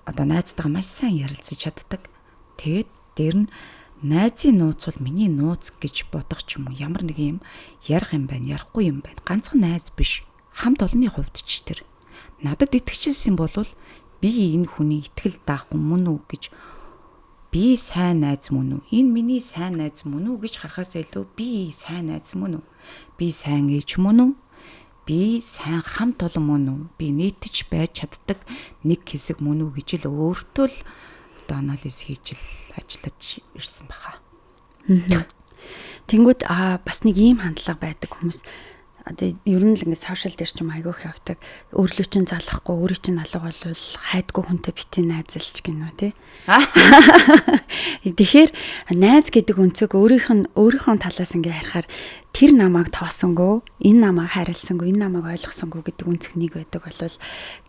одоо найзтайгаа маш сайн ярилцаж чаддаг. Тэгээд дээр нь найзын нууц бол миний нууц гэж бодох ч юм уу ямар нэг юм ярих юм байна, ярихгүй юм байна. Ганцхан найз биш. Хамт олонны хувьд ч тэр. Надад итгэжсэн бол би энэ хүний итгэл даах хүн мөн үү гэж, би сайн найз мөн үү? Энэ миний сайн найз мөн үү гэж харахаас илүү би сайн найз мөн үү? Би сайн ээж мөн үү? Би сайн хамт олон мөн үү? Би нийтж байж чаддаг нэг хэсэг мөн үү гэж л өөртөө л одоо анализ хийж л ажиллаж ирсэн баха. Тэнгүүд бас нэг ийм хандлага байдаг хүмүүс. Одоо ер нь л ингээд сошиал дээр ч юм айгүйх явдаг. Өөрлөө чинь залахгүй, өөрийн чинь алга болвол хайдгүй хүнтэй битгий найзалж гинүү тий. Тэгэхээр найз гэдэг өнцөг өөрийнх нь өөрийнхөө талаас ингээд харахаар тэр намайг тоосонгүй, энэ намайг хайрласангүй, энэ намайг ойлгосонгүй гэдэг өнцөг нэг байдаг болвол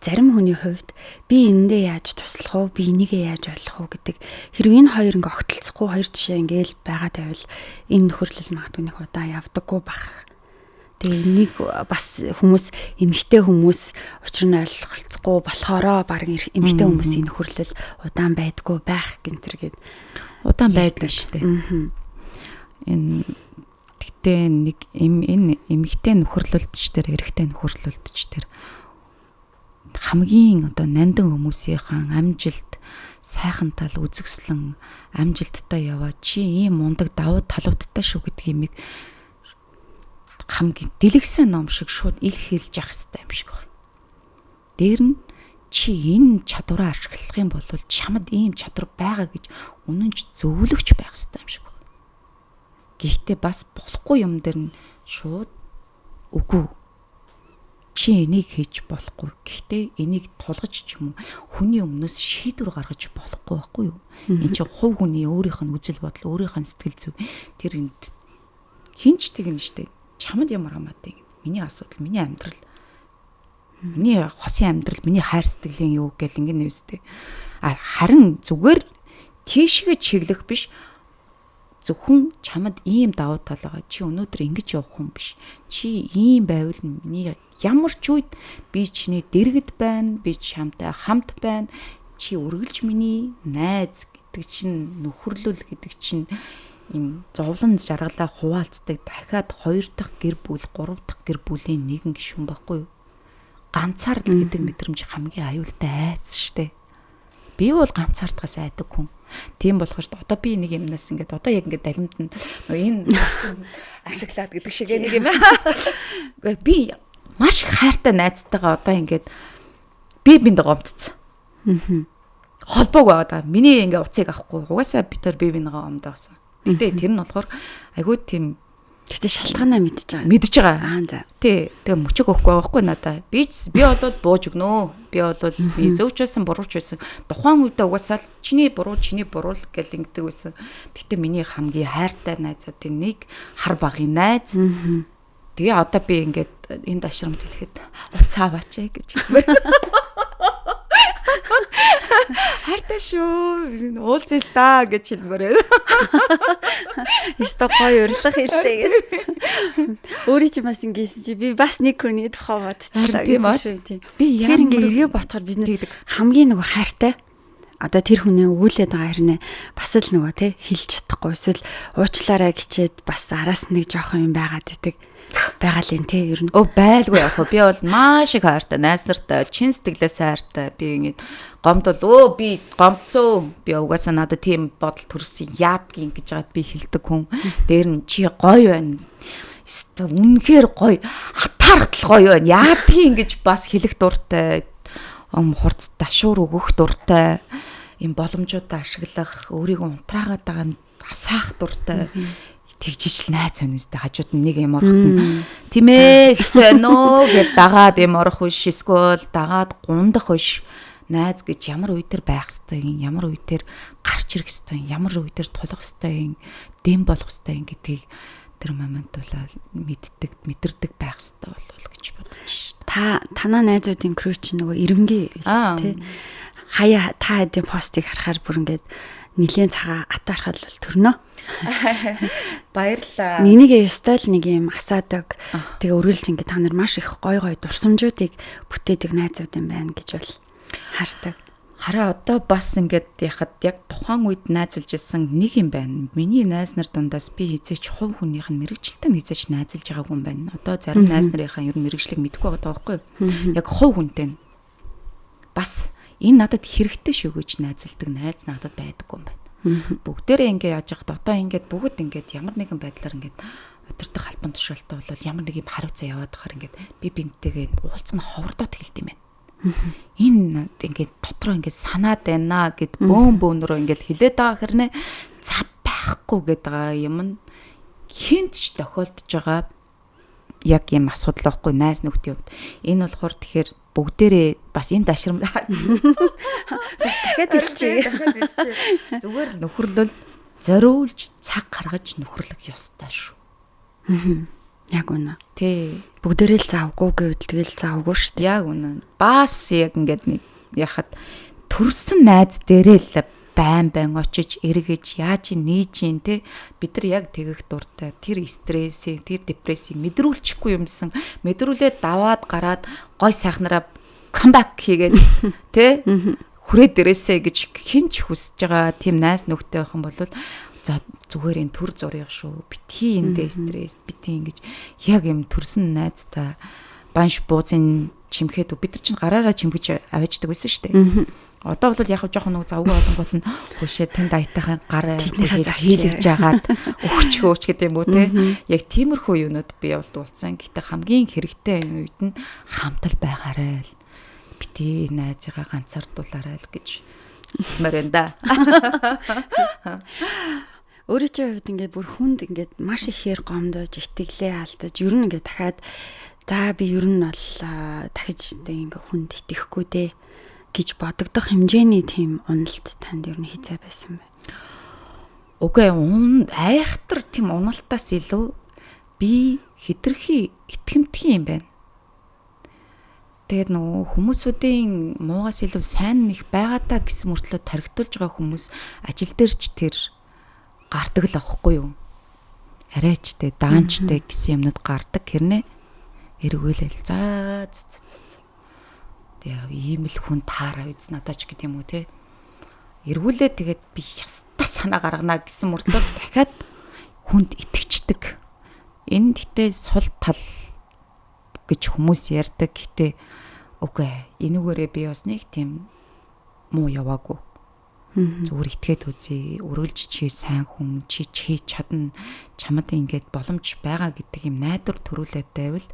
зарим хүний хувьд би энэндээ яаж туслах вэ? Би энийгээ яаж ойлгох вэ гэдэг хэрв энэ хоёр ингээ огтлцохгүй хоёр жишээ ингээл байгаа тавил энэ нөхөрлөл магадгүй нэг удаан явдаггүй бах. Тэгээ нэг бас хүмүүс эмэгтэй хүмүүс учир нь ойлголцохгүй болохоороо баг эмэгтэй хүмүүсийн нөхөрлөл удаан байдгүй байх гэнтэр гээд удаан байдаг шүү дээ. Энэ тэгтээ нэг энэ эмэгтэй нөхөрлөлтч тэр эрэгтэй нөхөрлөлтч тэр хамгийн одоо нандин хүмүүсийнхаа амжилт, сайхан тал үзэгслэн амжилттай яваа чи ийм мундаг давуу талуудтай шүү гэдэг юмыг хамгийн дэлгэсэн ном шиг шууд ил хэлж явах хэрэгтэй юм шиг байна. Дээр нь чи энэ чадвараа ашиглах юм бол чамд ийм чадвар байгаа гэж үнэн ч зөвлөгч байх хэрэгтэй юм шиг байна. Гэхдээ бас болохгүй юм дээр нь шууд үгүй. Чи энийг хийж болохгүй. Гэхдээ энийг тулгаж ч юм уу хүний өмнөөс шийдвэр гаргаж болохгүй байхгүй юу? Энд чи хувь хүний өөрийнх нь үзэл бодол, өөрийнх нь сэтгэл зүй тэр энд хинч тэгнэ штэ. Чамд ямар хамаатай. Миний асуудал, миний амьдрал. Миний хосын амьдрал, миний хайр сэтгэлийн юу гэл ингэ нэвстэй. А харин зүгээр тийшгээ чиглэх биш. Зөвхөн чамд ийм давуу тал байгаа. Чи өнөөдөр ингэж явах хүн биш. Чи ийм байвал миний ямар ч үед би чиний дэргэд байна. Би чамтай хамт байна. Чи үргэлж миний найз гэдэг чинь нөхөрлөл гэдэг чинь им зовлон жаргалаа хуваалцдаг дахиад 2 дахь гэр бүл, 3 дахь гэр бүлийн нэгэн гишүүн байхгүй юу? Ганцаардал гэдэг мэдрэмж хамгийн аюултай айц штэ. Би бол ганцаардахаас айдаг хүн. Тийм болохоор одоо би нэг юмнаас ингээд одоо яг ингээд далимд нь энэ ашиглаад гэдэг шиг нэг юм. Би маш их хайртай найзтайгаа одоо ингээд би бинд гомдсон. Холбоог байгаа даа. Миний ингээд уцыг авахгүй. Угаасаа би тэр би бинийгаа гомдосон. Гэтэ тэр нь болохоор айгүй тийм. Гэтэ шалтгаанаа мэдж байгаа. Мэдж байгаа. Аа за. Тий. Тэгээ мөчөг өгөхгүй байхгүй надаа. Би бол бууж өгнө. Би бол би зөвч байсан, бурууч байсан. Тухайн үедээ угаасаа л чиний буруу, чиний буруу л гэл ингэдэг байсан. Гэтэ миний хамгийн хайртай найзуудын нэг хар багын найз. Тэгээ одоо би ингээд энд ашрамж хэлэхэд уцаа аваач гэж хэлмээр. Хайртай шүү. Уулзъя л да гэж хэлмээр байна. Ёстой гоё урилга хэллээ гэж. Өөрөө чи бас ингэсэн чи би бас нэг хүний тухай бодчихлаа Тийм үү? Би ямар ингээ эргээ бодохоор бид нар хамгийн нөгөө хайртай одоо тэр хүнээ өгүүлээд байгаа хэрнээ бас л нөгөө те хэлж чадахгүй эсвэл уучлаарай гэчээд бас араас нэг жоохон юм байгаад идэг байгаа л юм те ер нь. Өө байлгүй яах вэ? Би бол маш их хайртай, найз нартай, чин сэтгэлээс хайртай. Би ингээд гомдол өө би гомдсоо. Би угаасаа надад тийм бодол төрсөн яадгийн гэж байгаад би хэлдэг хүн. Дээр нь чи гоё байна. Өстө үнэхээр гоё. Атаархтал гоё байна. Яадгийн гэж бас хэлэх дуртай. Хурц дашуур өгөх дуртай. Им боломжуудаа ашиглах, өөрийгөө унтраагаад байгаа нь асаах дуртай. Тэгжиж л найз байна үстэй хажууд нь нэг юм орохт нь тийм ээ хэцүү байна уу гэж дагаад юм орох биш эсвэл дагаад гундах биш. Найз гэж ямар үе дээр байх хэвтэй юм, ямар үе дээр гарч ирэх хэвтэй юм, ямар үе дээр тулах хэвтэй юм, дэм болох хэвтэй юм гэдгийг тэр момент бол мэддэг, мэдэрдэг байх хэвтэй болвол гэж бодож шээ. Та танаа найзуудын крүү чинь нөгөө ирмэгийн тий хаяа та хэдийн постыг харахаар бүр ингээд нилээн цагаан атаархал бол төрнө. Баярлалаа. Нэг ёстой л нэг юм асаадаг. Тэгээ өргөлж ингээд та нар маш их гой гой дурсамжуудыг бүтээдэг найзууд юм байна гэж бол хардаг. Хараа одоо бас ингээд яхад яг тухайн үед найзалж исэн нэг юм байна. Миний найз нар дундаас би хизээч хувь хүнийх нь мэрэгчлэлтэй хизээч найзалж байгаагүй юм байна. Одоо зарим найз нарынхаа ер нь мэрэгчлэг мэдэхгүй байгаа байхгүй юу? Яг хувь хүнтэй нь. Бас энэ надад хэрэгтэй шүү гэж найзалдаг найз надад байдаггүй юм байна. Бүгдээрээ ингээ яаж яхад одоо ингээд бүгд ингээд ямар нэгэн байдлаар ингээд удирдах албан тушаалтай бол ямар нэг юм хариуцаа яваад хахаар ингээд би бинтэйгээ уулзсан ховордоод хэлт юм байна. Энэ ингээд дотроо ингээд санаад байна гэд бөөн бөөнөрөө ингээд хилээд байгаа хэрнээ зав байхгүй гэдэг байгаа юм нь хинт ч тохиолдож байгаа яг юм асуудал байхгүй найз нөхдийн хувьд. Энэ болохоор тэгэхээр бүгдээрээ бас энэ дашрам бас дахиад хэлчихье. Зүгээр л нөхөрлөл зориулж цаг гаргаж нөхөрлөх ёстой шүү. Яг үнэ. Тий. Бүгдээрээ л завгүй гэвэл тэгэл завгүй шүү дээ. Яг үнэ. Бас яг ингээд нэг яхад төрсөн найз дээрээ л байн байн очиж эргэж яаж нээж ин те бид нар яг тэгэх дуртай тэр стрессийг тэр депрессийг мэдрүүлчихгүй юмсан мэдрүүлээд даваад гараад гой сайхнараа comeback хийгээд те хүрээ дээрээсээ гэж хэн ч хүсэж байгаа тийм найз нөхдөй байх юм бол за зүгээр энэ төр зургийг шүү битгий эндээ стресс битгий ингэж яг юм төрсөн найзтай банш буузын чимхэд бид нар чинь гараараа чимхэж аваачдаг байсан шүү дээ. Одоо бол яг жоохон нэг завгүй болонгууд нь хөшөө тэнд аятайхан гар хийлгэж жагаад өгч гэдэг юм уу те. Яг тиймэрхүү юмнууд бий болдог болсон. Гэтэ хамгийн хэрэгтэй үед нь хамтал байгаарай л. Бити найзыгаа ганцаардуулаарай л гэж хэлмээр байна да. Өөрөө чи хувьд ингээд бүр хүнд ингээд маш ихээр гомдож, итгэлээ алдаж, ер нь ингээд дахиад за би ер нь бол дахиж ингээд хүнд итгэхгүй дээ гэж бодогдох хэмжээний тийм уналт танд ер нь хизээ байсан бэ? Үгүй айхтар тийм уналтаас илүү би хитрхи итгэмтгий юм байна. Тэгээд нөгөө хүмүүсүүдийн муугаас илүү сайн нэг байгаа даа гэсэн мөртлөө тархитуулж байгаа хүмүүс ажил дээр ч тэр гардаг л аахгүй юу? Арайчтэй, даанчтай гэсэн юмнууд гардаг хэрнээ эргүүлэл за тэгээ ийм л хүн таараа үз надад ч гэдэг юм уу те. Эргүүлээ тэгээд би ястаа санаа гаргана гэсэн мөртлөө дахиад хүнд итгэждэг. Энэ гэтээ сул тал гэж хүмүүс ярьдаг. Гэтээ үгүй энүүгээрээ би бас нэг тийм муу яваагүй. Зүгээр итгээд үзье. Өрөөлж чи сайн хүн, чи хийж чадна. Чамд ингээд боломж байгаа гэдэг юм найдвар төрүүлээд байвал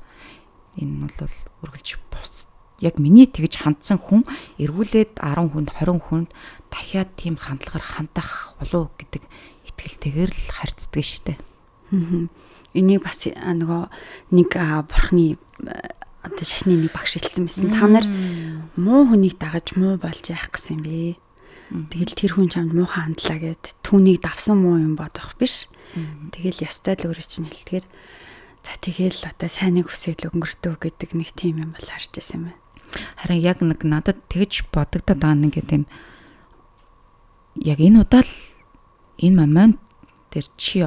энэ нь бол үргэлж бус. Яг миний тэгж хандсан хүн эргүүлээд 10 хүнд 20 хүнд дахиад тийм хандлагаар хандах болов гэдэг итгэлтэйгээр л харьцдаг шүү дээ. Энийг бас нөгөө нэг бурхны одоо шашны нэг багш хэлсэн байсан. Та нар муу хүнийг дагаж муу болж яах гэсэн юм бэ? Тэгэл тэр хүн чамд муухай хандлаа гэд түүнийг давсан муу юм бодох биш. Тэгэл ёстой л өөрөө чинь хэлдгээр за тэгэл одоо сайныг хүсэл өнгөртөө гэдэг нэг тийм юм бол харж байсан юм байна. Харин яг нэг надад тэгж бодогдоод байгаа нэг юм яг энэ удаа л энэ момент дээр чи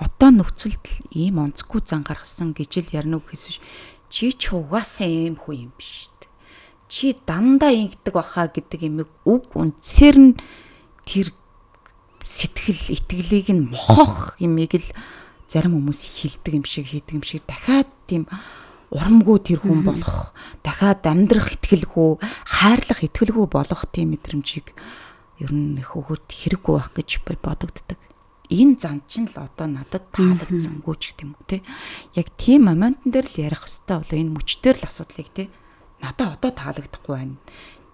Одоо нөхцөлд л ийм онцгүй зан гаргасан гэж л ярина уу гэхээс чи ч угаасаа ийм хүн юм биш үү. Чи дандаа ингэдэг баха гэдэг имийг үг үндсээр нь тэр сэтгэл итгэлийг нь мохох имийг л зарим хүмүүс хилдэг юм шиг хийдэг юм шиг дахиад тийм урамгүй тэр хүн болох, дахиад амьдрах итгэлгүй, хайрлах итгэлгүй болох тийм мэдрэмжийг ер нь их өгөөд хэрэггүй байх гэж бодогддог. Энэ зан чинь л одоо надад таалагдсангүй ч гэдэм үү те. Яг тийм моментн дээр л ярих хэвээр болоо энэ мөчтөр л асуудлыг те. Надад одоо таалагдахгүй байна.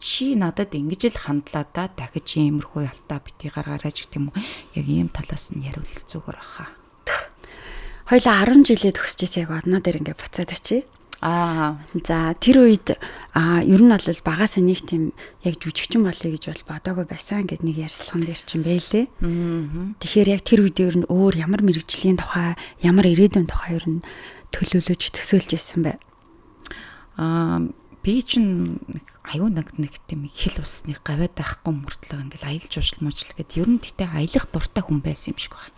Чи надад ингэж л хандлаа да, дахиж иймэрхүү ялтаа бити гаргаарай ч гэдэм үү. Яг ийм талаас нь яриул зүгээр баха. Хоёлаа 10 жилээ төгсчихсэн яг одноо дээр ингээ буцаад очие. Аа. За тэр үед ер нь бол багасаа нэг тийм яг жүжигчин болъё гэж бол бодоогүй байсан гэд нэг ярьслахын дээр чинь бэлээ. Тэгэхээр яг тэр үед ер нь өөр ямар мэрэгжлийн тухай, ямар ирээдүйн тухай ер нь төлөвлөж төсөөлж ирсэн бэ? Би чинь аюу нэг тийм хэл усны гавьяад байхгүй мөртлөө ингээл аялал жуулчлал мужил гэд ер нь тэгтээ аялах дуртай хүн байсан юм шиг байна.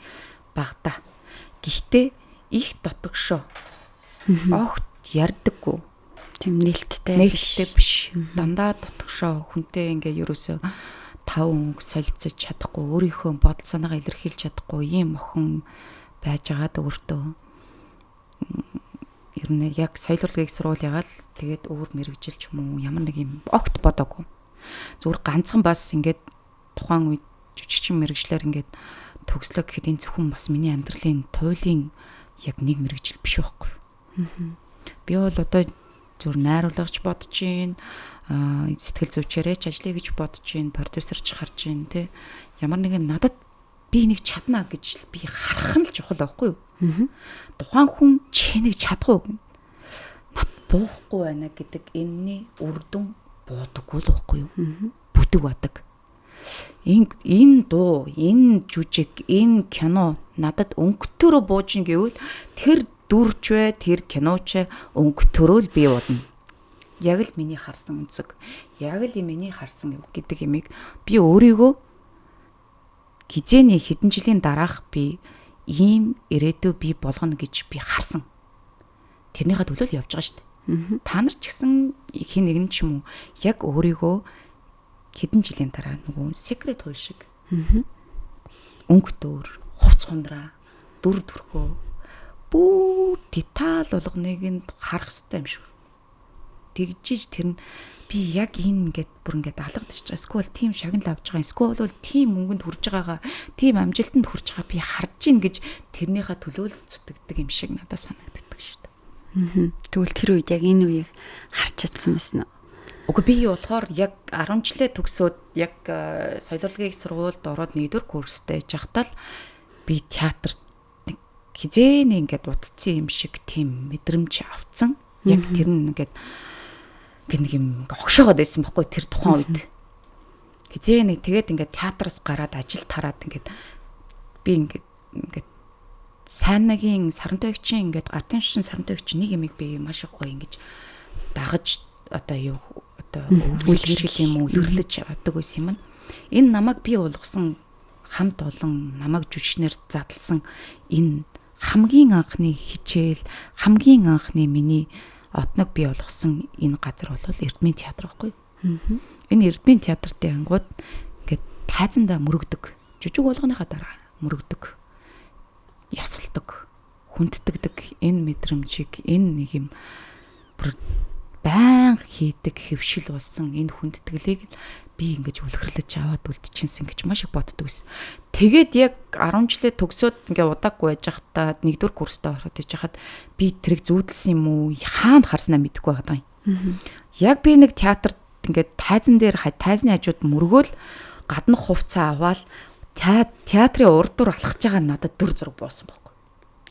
Багада. Гэхдээ их дотогшоо. Огт ярьдаггүй. Тийм нээлттэй биш. Дандаа дотгошоо хүнтэй ингээ ерөөсөө тав өнгө солилцож чадахгүй, өөрийнхөө бодол санаагаа илэрхийлж чадахгүй ийм охин байж байгаад өөртөө ер нь яг соёл урлагийг сурвал ягаал тэгээд өөр мэрэгжилч юм уу ямар нэг юм огт бодоогүй. Зүгээр ганцхан бас ингээд тухайн үед жүжигчин мэрэгчлэр ингээд төгслөө гэхэд энэ зөвхөн бас миний амьдралын туйлын яг нэг мэрэгжил биш байхгүй. Би бол одоо зүр найруулгач бодож гин, сэтгэл зүйчээрээ ч ажиллая гэж бодож гин, продюсерч харж гин тэ. Ямар нэгэн надад би нэг чадна гэж би харах нь л чухал байхгүй юу? Тухайн хүн чи нэг чадахгүй гэн. Нат буухгүй байна гэдэг энэний үр дүн буудаггүй л байхгүй юу? Бүдэг бадаг. Энэ дуу, энэ жүжиг, энэ кино надад өнгөтөрөө бууж ин гэвэл тэр дүрч вэ, тэр киноч өнгөтөрөө л бий болно. Яг л миний харсан өнцөг, яг л миний харсан гэдэг имийг би өөрийгөө хизээний хэдэн жилийн дараах би ийм ирээдүй би болгоно гэж би харсан. Тэрнийхээ төлөө л явж байгаа шүү дээ. Та нар ч гэсэн хин нэгэн ч юм уу яг өөрийгөө хэдэн жилийн дараа нөгөө секрет хууль шиг өнгөтөр, хувц хундраа, дүр төрхөө бүр деталь болгоныг нь харах хэрэгтэй юм шиг. Тэгжиж тэр нь би яг энэ ингээд бүр ингээд алгадчих. Эсвэл тийм шагнал авч байгаа. Эсвэл бол тийм мөнгөнд хүрж байгаагаа, тийм амжилтанд хүрж байгаа би харж ийн гэж тэрнийхээ төлөө л зүтгэдэг юм шиг надад санагддаг шүү дээ. Тэгвэл тэр үед яг энэ үеийг харж чадсан байсан уу? Үгүй би болохоор яг 10 жилээ төгсөөд яг соёл урлагийн сургуульд ороод 1-р курстэй байхдаа л би театрт хизээний ингээд утцсан юм шиг тийм мэдрэмж авцсан. Яг тэр нь ингээд нэг юм огшоогоод байсан байхгүй тэр тухайн үед. Хизээ нэг тэгээд ингээд театраас гараад ажил тараад ингээд би ингээд сайнагийн сарантойгчин ингээд артын шин сарантойгч нэг юмыг би маш их гоё ингэж дагаж одоо юу одоо үлгэрэл юм үлгэрлэж авдаг байсан юм. Энэ намайг би уулгасан хамт олон намайг жүжигчнэр задлсан энэ хамгийн анхны хичээл, хамгийн анхны миний одног бий болгосон энэ газар бол Эрдмийн театр байхгүй юу? Энэ Эрдмийн театрт ангууд ингээд тайзандаа мөрөгдөг. Жүжиг болгоныхаа дараа мөрөгдөг. Ёсолдог, хүндтгэдэг энэ мэдрэмжийг энэ нэг юм бүр байнга хийдэг хэвшил болсон энэ хүндэтгэлийг би ингэж үлгэрлэж аваад үлдчихсэн гэж маш их боддог байсан. Тэгээд яг 10 жилээ төгсөөд ингээ удаагүй байж байхдаа 1-р курстаа ороод иж хахад би тэрийг зүүдэлсэн юм уу? Хаана харснаа мэдэхгүй байгаа юм. Яг би нэг театрт ингээд тайзан дээр тайзны хажууд мөргөөл гаднах хувцас аваад театрын урд дур алхаж байгаа надад дүр зураг буусан байхгүй.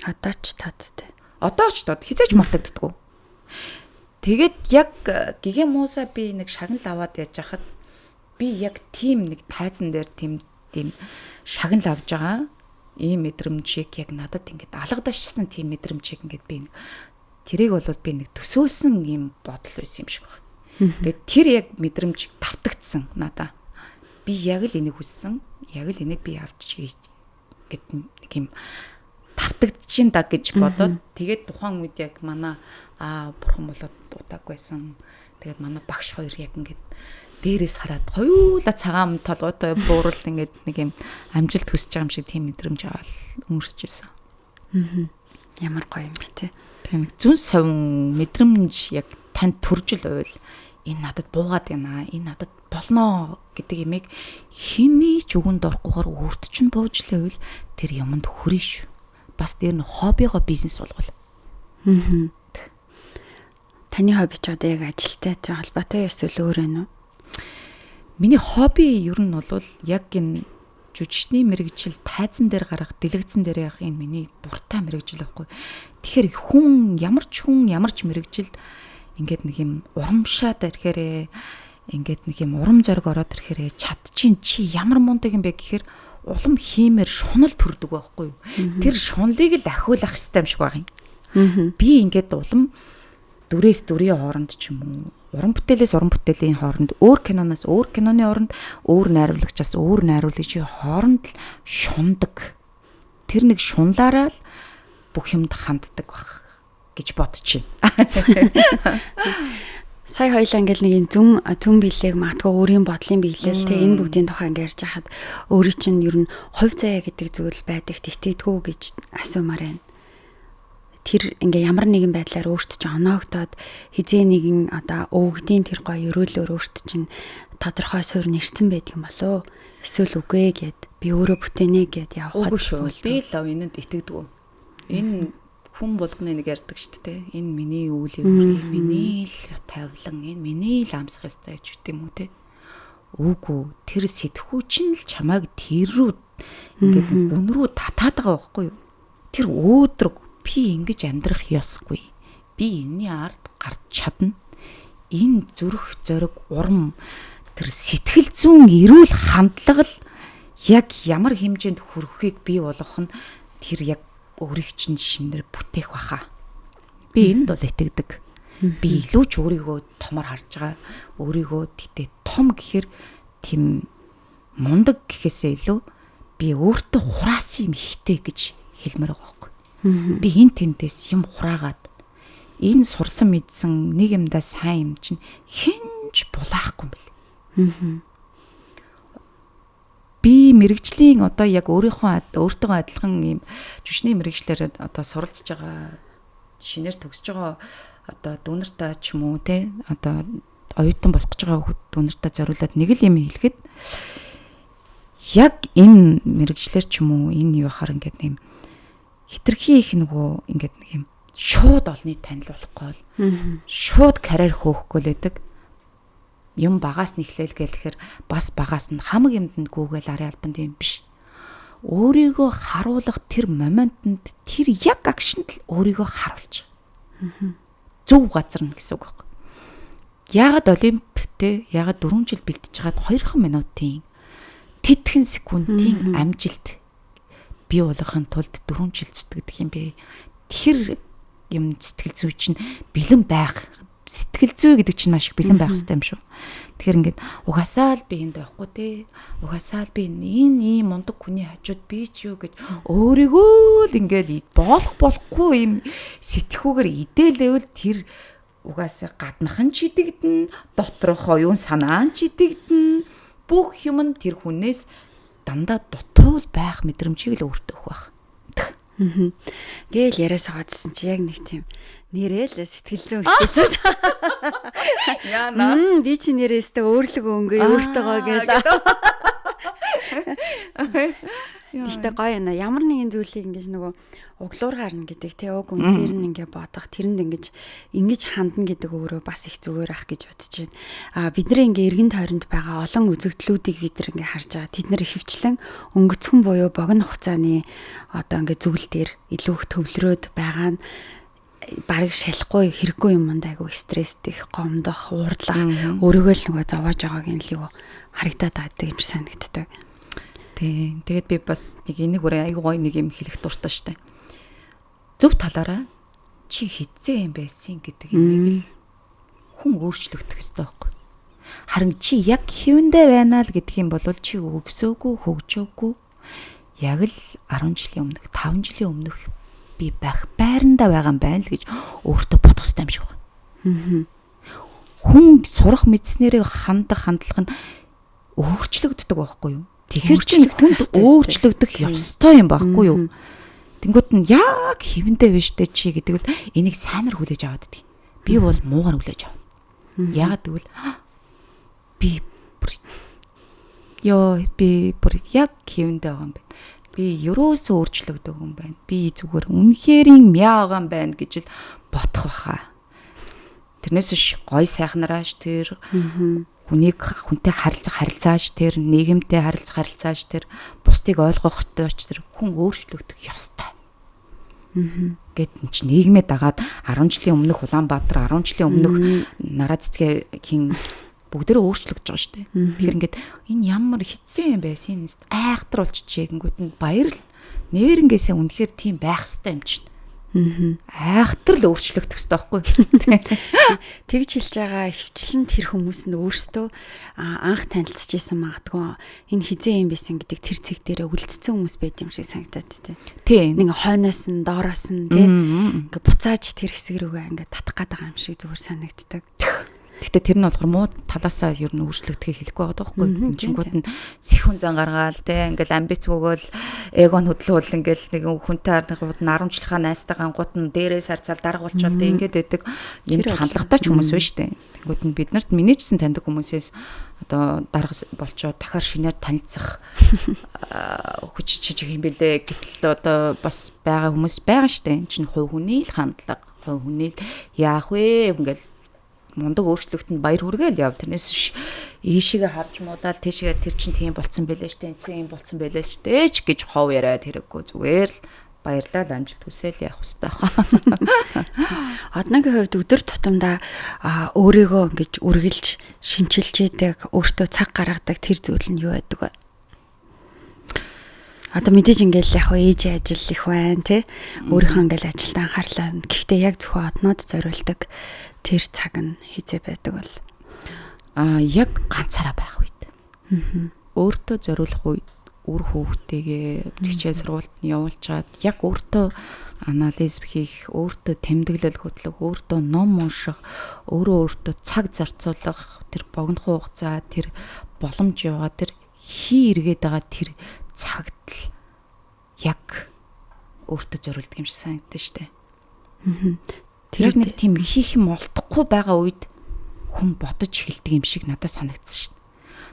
Одоо ч тадтай. Одоо ч тод хизээч мартагддаггүй. Тэгээд яг гэгэ мууса би нэг шагнал аваад яж хахад би яг тийм нэг тайзан дээр тийм шагнал авж байгаа ийм мэдрэмжийг яг надад ингээд алгадашсан тийм мэдрэмжийг ингээд би нэг тэрийг бол би нэг төсөөлсөн ийм бодол байсан юм шиг байна. Тэгээд тэр яг мэдрэмж тавтагдсан надаа. Би яг л энийг хүссэн. Яг л энийг би авч гээд нэг юм давтагдчихин да гэж бодоод тэгээд тухайн үед яг манай бурхан болоод удаагүй байсан. Тэгээд манай багш хоёр яг ингээд дээрээс хараад хоёулаа цагаан толгойтой буурал ингээд нэг юм амжилт хүсэж байгаа юм шиг тийм мэдрэмж аваад өнгөрсөж байсан. Ямар гоё юм бэ те. Тийм зүүн совин мэдрэмж яг танд төржил байвал энэ надад буугаад байна, энэ надад болно гэдэг имийг хэний ч үгэнд орохгүйгээр өөрт чинь бууж лээвэл тэр юмд хүрэн шүү. Бас дээр нь хоббигоо бизнес болгол. Таны хобби ч одоо яг ажилтай ч холбоотой эсвэл өөр вэ нүү? Миний хобби ер нь бол яг энэ жүжигчний мэргэжил тайзан дээр гарах, дэлгэцэн дээр явах энэ миний дуртай мэргэжил байхгүй. Тэгэхээр хүн ямар ч хүн ямар ч мэргэжилд ингээд нэг юм урамшаад ирэхээрээ ингээд нэг юм урам зориг ороод ирэхээрээ чадчин чи ямар мундаг юм бэ гэхээр улам хиймээр шунал төрдөг байхгүй юу. Тэр шунлыг л ахиулах хэрэгтэй юм шиг байгаа юм. Би ингээд улам дүрээс дүрийн хооронд ч юм уу, уран бүтээлээс уран бүтээлийн хооронд, өөр киноноос өөр киноны хооронд, өөр найруулагчаас өөр найруулагчийн хооронд л шундаг. Тэр нэг шунлаараа л бүх юмд ханддаг байх гэж бодож байна. Сая хоёлаа ингээл нэг юм зүм биелээг магадгүй өөрийн бодлын биелэл те энэ бүгдийн тухай ингээ ярьж хахад өөрийн чинь ер нь хувь заяа гэдэг зүйл байдагт итгэдэггүй гэж асуумаар байна. Тэр ингээ ямар нэгэн байдлаар өөрт чинь оноогдоод хизээ нэгэн одоо өвгдийн тэр гоё өрөөлөөр өөрт чинь тодорхой суурь нэрцэн байдаг юм болов эсвэл үгүй гэд би өөрөө бүтээнэ гэд явхад үгүй шүү. Би л энэнд итгэдэггүй. Энэ хүн болгоны нэг ярьдаг шүү дээ. Энэ миний үйл явдал, миний л тавилан, энэ миний л амсах ёстой ч гэдэм үү те. Үгүй, тэр сэтгхүү чинь л чамайг тэр рүү ингээд гүн рүү татаад байгаа байхгүй юу? Тэр өөдрөг би ингэж амьдрах ёсгүй. Би энэний ард гарч чадна. Энэ зүрх зориг урам тэр сэтгэл зүүн эрүүл хандлага л яг ямар хэмжээнд хүрэхийг бий болгох нь тэр яг өөрийг чинь шинээр бүтээх баха. Би энд бол итгэдэг. Би илүү ч өөрийгөө томор харж байгаа. Өөрийгөө гэтээ том гэхээр тийм мундаг гэхээсээ илүү би өөртөө хураасан юм ихтэй гэж хэлмээр байгаа байхгүй. Би эн тэндээс юм хураагаад энэ сурсан мэдсэн нэг юмдаа сайн юм чинь хинч булаахгүй юм бэл. Би мэрэгжлийн одоо яг өөртөө адилхан ийм жүжигчний мэрэгжлээр одоо суралцж байгаа шинээр төгсөж байгаа одоо дүүнартаа ч юм уу те одоо оюутан болох гэж байгаа дүүнартаа зориулаад нэг л юм хэлэхэд яг энэ мэрэгжлэр ч юм уу энэ юу ахаар ингээд нэм хитрхи их нөгөө ингээд нэг юм шууд олонний танил болохгүй л шууд карьер хөөхгүй л байдаг. Юм багаас нь эхлээл гэлэхээр бас багаас нь хамаг юмд гүүгээл арын албанд юм биш. Өөрийгөө харуулах тэр моментод тэр яг акшнд л өөрийгөө харуулж. Зөв газар нь гэсэн үг байхгүй. Яагаад олимп те яагаад 4 жил бэлтэж хагаад 2 минутын тэтгэн секундын амжилт бий болгохын тулд 4 жил зүтгэдэг юм бэ? Тэр юм сэтгэл зүй чинь бэлэн байх. Сэтгэл зүй гэдэг чинь маш их бэлэн байх хэрэгтэй юм шүү. Тэгэхээр ингээд угаасаа л би энд байхгүй те. Угаасаа л би энэ ийм мундаг хүний хажууд би ч юу гэж өөрийгөө л ингээд болохгүй юм сэтгхүүгээр идээлээвэл тэр угаасаа гаднахан ч идэгдэн, доторх оюун санаа ч идэгдэн, бүх юм нь тэр хүнээс дандаа дутуул байх мэдрэмжийг л өөртөө өгөх байх. Гээл яриас хаваадсан чи яг нэг тийм нэрэл сэтгэл зүйн хичээсэн. Яна. Би чи нэрээстэй өөрлөг өнгө өөртөөгөө гээл. Тэгтээ гоё юм. Ямар нэгэн зүйлийг ингэж нөгөө углуур гарна гэдэг те уг үнцээр нь ингээ бодох тэрэнд ингэж хандна гэдэг өөрөө бас их зүгээр ах гэж бодож байна. А бид нэр ингээ эргэн тойронд байгаа олон үзэгдлүүдийг бид нар ингээ харж байгаа. Тэд нар ихэвчлэн өнгөцхөн буюу богино хугацааны одоо ингээ зүйл дээр илүү их төвлөрөөд байгаа нь бараг шалахгүй хэрэггүй юм айгүй стрессдэх, гомдох, уурлах, өөрийгөө л нөгөө зовоож байгааг нь л юу харагдаад байдаг юм шиг санагддаг. Тийм. Тэгээд би бас нэг энийг бүр айгүй гоё нэг юм хэлэх дуртай штэ. Зөв талаараа чи хизээ юм байсан гэдэг юмыг л хүн өөрчлөгдөх ёстой байхгүй. Харин чи яг хэвэндээ байна л гэдэг юм бол чи өгсөөгүй, хөгжөөгүй. Яг л 10 жилийн өмнөх, 5 жилийн өмнөх би байх байрандаа байгаа юм байна л гэж өөртөө бодох хэрэгтэй юм шиг байна. Хүн сурах мэдснээрээ хандах хандлага нь өөрчлөгддөг байхгүй юу? Тэгэхээр чинь хүнд өөрчлөгдөх ёстой юм байхгүй юу? Тэнгүүд нь яг хэвэндээ биш дээ чи гэдэг л энийг сайнар хүлээж аваад дий. Би бол муугар хүлээж авна. Яагаад гэвэл би бүр ёо би бүр яг хэвэндээ байгаа юм байна. Би ерөөсөө өөрчлөгдөг юм байна. Би зүгээр үнэхэрийн мяа байгаа юм байна гэж л бодох баха. Тэрнээс биш гой сайхнарааш тэр хүнийг хүнтэй харилцах харилцааш тэр нийгэмтэй харилцах харилцааш тэр бусдыг ойлгохтой ч тэр хүн өөрчлөгдөх ёстой. Гэт эн чинь нийгмээ дагаад 10 жилийн өмнөх Улаанбаатар, 10 жилийн өмнөх нараа цэцгээ хин бүгдээрээ өөрчлөгдөж байгаа шүү дээ. Тэгэхээр ингээд энэ ямар хэцүү юм байсан, энэ айхтар болчихжээ гингүүт нь баярл нэрнгээсээ үнэхээр тийм байх ёстой юм чинь. Айхтар л өөрчлөгдөх ёстой байхгүй. Тэгж хэлж байгаа хвчлэн тэр хүмүүс нь өөрсдөө анх танилцж исэн магадгүй энэ хизээ юм байсан гэдэг тэр цэг дээрээ үлдсэн хүмүүс байд юм шиг санагдаад тий. Тийм. Нэг хойноос нь доороос нь тий ингээ буцааж тэр хэсэг рүүгээ ингээ татах гээд байгаа юм шиг зүгээр санагддаг. Гэхдээ тэр нь болохоор муу талаасаа ер нь өөрчлөгдөхийг хэлэхгүй байгаа байхгүй. Чингүүд нь сэхүн зан гаргаал те ингээл амбиц өгөөл эго нь хөдлөөл ингээл нэг хүнтэй гууд нь 10 жилийнхаа найзтайгаа гууд нь дээрээ сарцаал дарга болчвол те ингээд байдаг юм хандлагатай ч хүмүүс байна штэ. Тэнгүүд нь бид нарт миний ч гэсэн таньдаг хүмүүсээс одоо дарга болчоо дахиад шинээр танилцах хүч чиж юм бэлээ гэтэл одоо бас байгаа хүмүүс байгаа штэ. Энд чинь хувь хүний л хандлага, хувь хүний л яах вэ ингээл мундаг өөрчлөгдөнд баяр хүргээл яв. Тэрнээс биш ийшээгээ харж муулаад тийшээгээ тэр чинь тийм болцсон байлээ штэ, энэ чинь юм болцсон байлээ штэ ч гэж хов яриад хэрэггүй зүгээр л баярлал амжилт хүсээл явах хэрэгтэй хаа. Одногийн хувьд өдөр тутамдаа өөрийгөө ингэж үргэлж шинчилж яадаг, өөртөө цаг гаргадаг тэр зүйл нь юу байдаг вэ? Одоо мэдээж ингээл яг ээж ажил их байна тий. Өөрийнхөө ингээл ажилд анхаарлаа. Гэхдээ яг зөвхөн однод зориулдаг тэр цаг нь хизээ байдаг бол яг ганцаараа байх үед. Өөртөө зориулах үед үр хүүхдтэйгээ хичээл сургуульд нь явуулчаад яг өөртөө анализ хийх, өөртөө тэмдэглэл хөтлөх, өөртөө ном унших, өөрөө өөртөө цаг зарцуулах, тэр богино хугацаа, тэр боломж яваа, тэр хий эргээд байгаа тэр цагт л яг өөртөө зориулдаг юм шиг санагдсан шүү дээ. Тэр нэг тийм хийх юм олдохгүй байгаа үед хүн бодож эхэлдэг юм шиг надад санагдсан шин.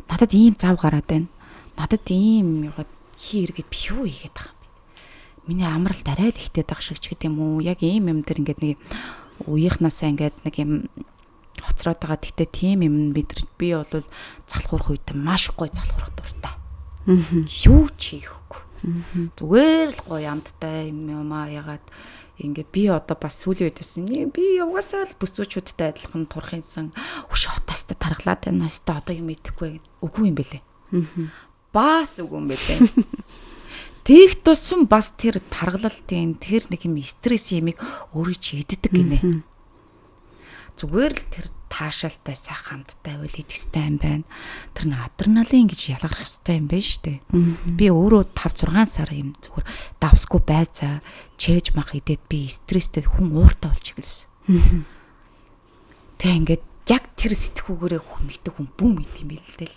Надад ийм зав гараад байна. Надад ийм яваад хий эргээд би юу хийгээд байгаа юм бэ? Миний амралт арай л ихтэй байгаа шиг ч гэдэг юм уу? Яг ийм юм дээр ингээд нэг үеийнхнаасаа ингээд нэг юм хоцроод байгаа. Гэтэ тийм юм бид би бол залхуурах үед маш гоё залхуурах дуртай. Юу ч хийхгүй. Зүгээр л гоё амттай юм юмаа ягаад ингээ би одоо бас сүүлийн үед бас би угаасаа л бүсүүчүүдтэй адилхан турхинсан хөш хотоостой таргалаад байна. Өстө одоо юм идэхгүй үгүй юм бэлээ. Бас үгүй юм бэлээ. Тэгх тусам бас тэр таргалалтын тэр нэг юм стресс юмыг өөрөө чи иддэг гинэ. Зүгээр л тэр таашаалтай сайхан амттай байвал идэх ёстой юм байна. Тэр нь адреналин гэж ялгарх ёстой юм байна шүү дээ. Би өөрөө 5 6 сар юм зүгээр давсгүй байцаа чээж мах идээд би стресстэй хүн ууртай болж эхэлсэн. Тэг ингээд яг тэр сэтгүүгээрээ мэддэг хүн бүүм идэм юм байл л дээ.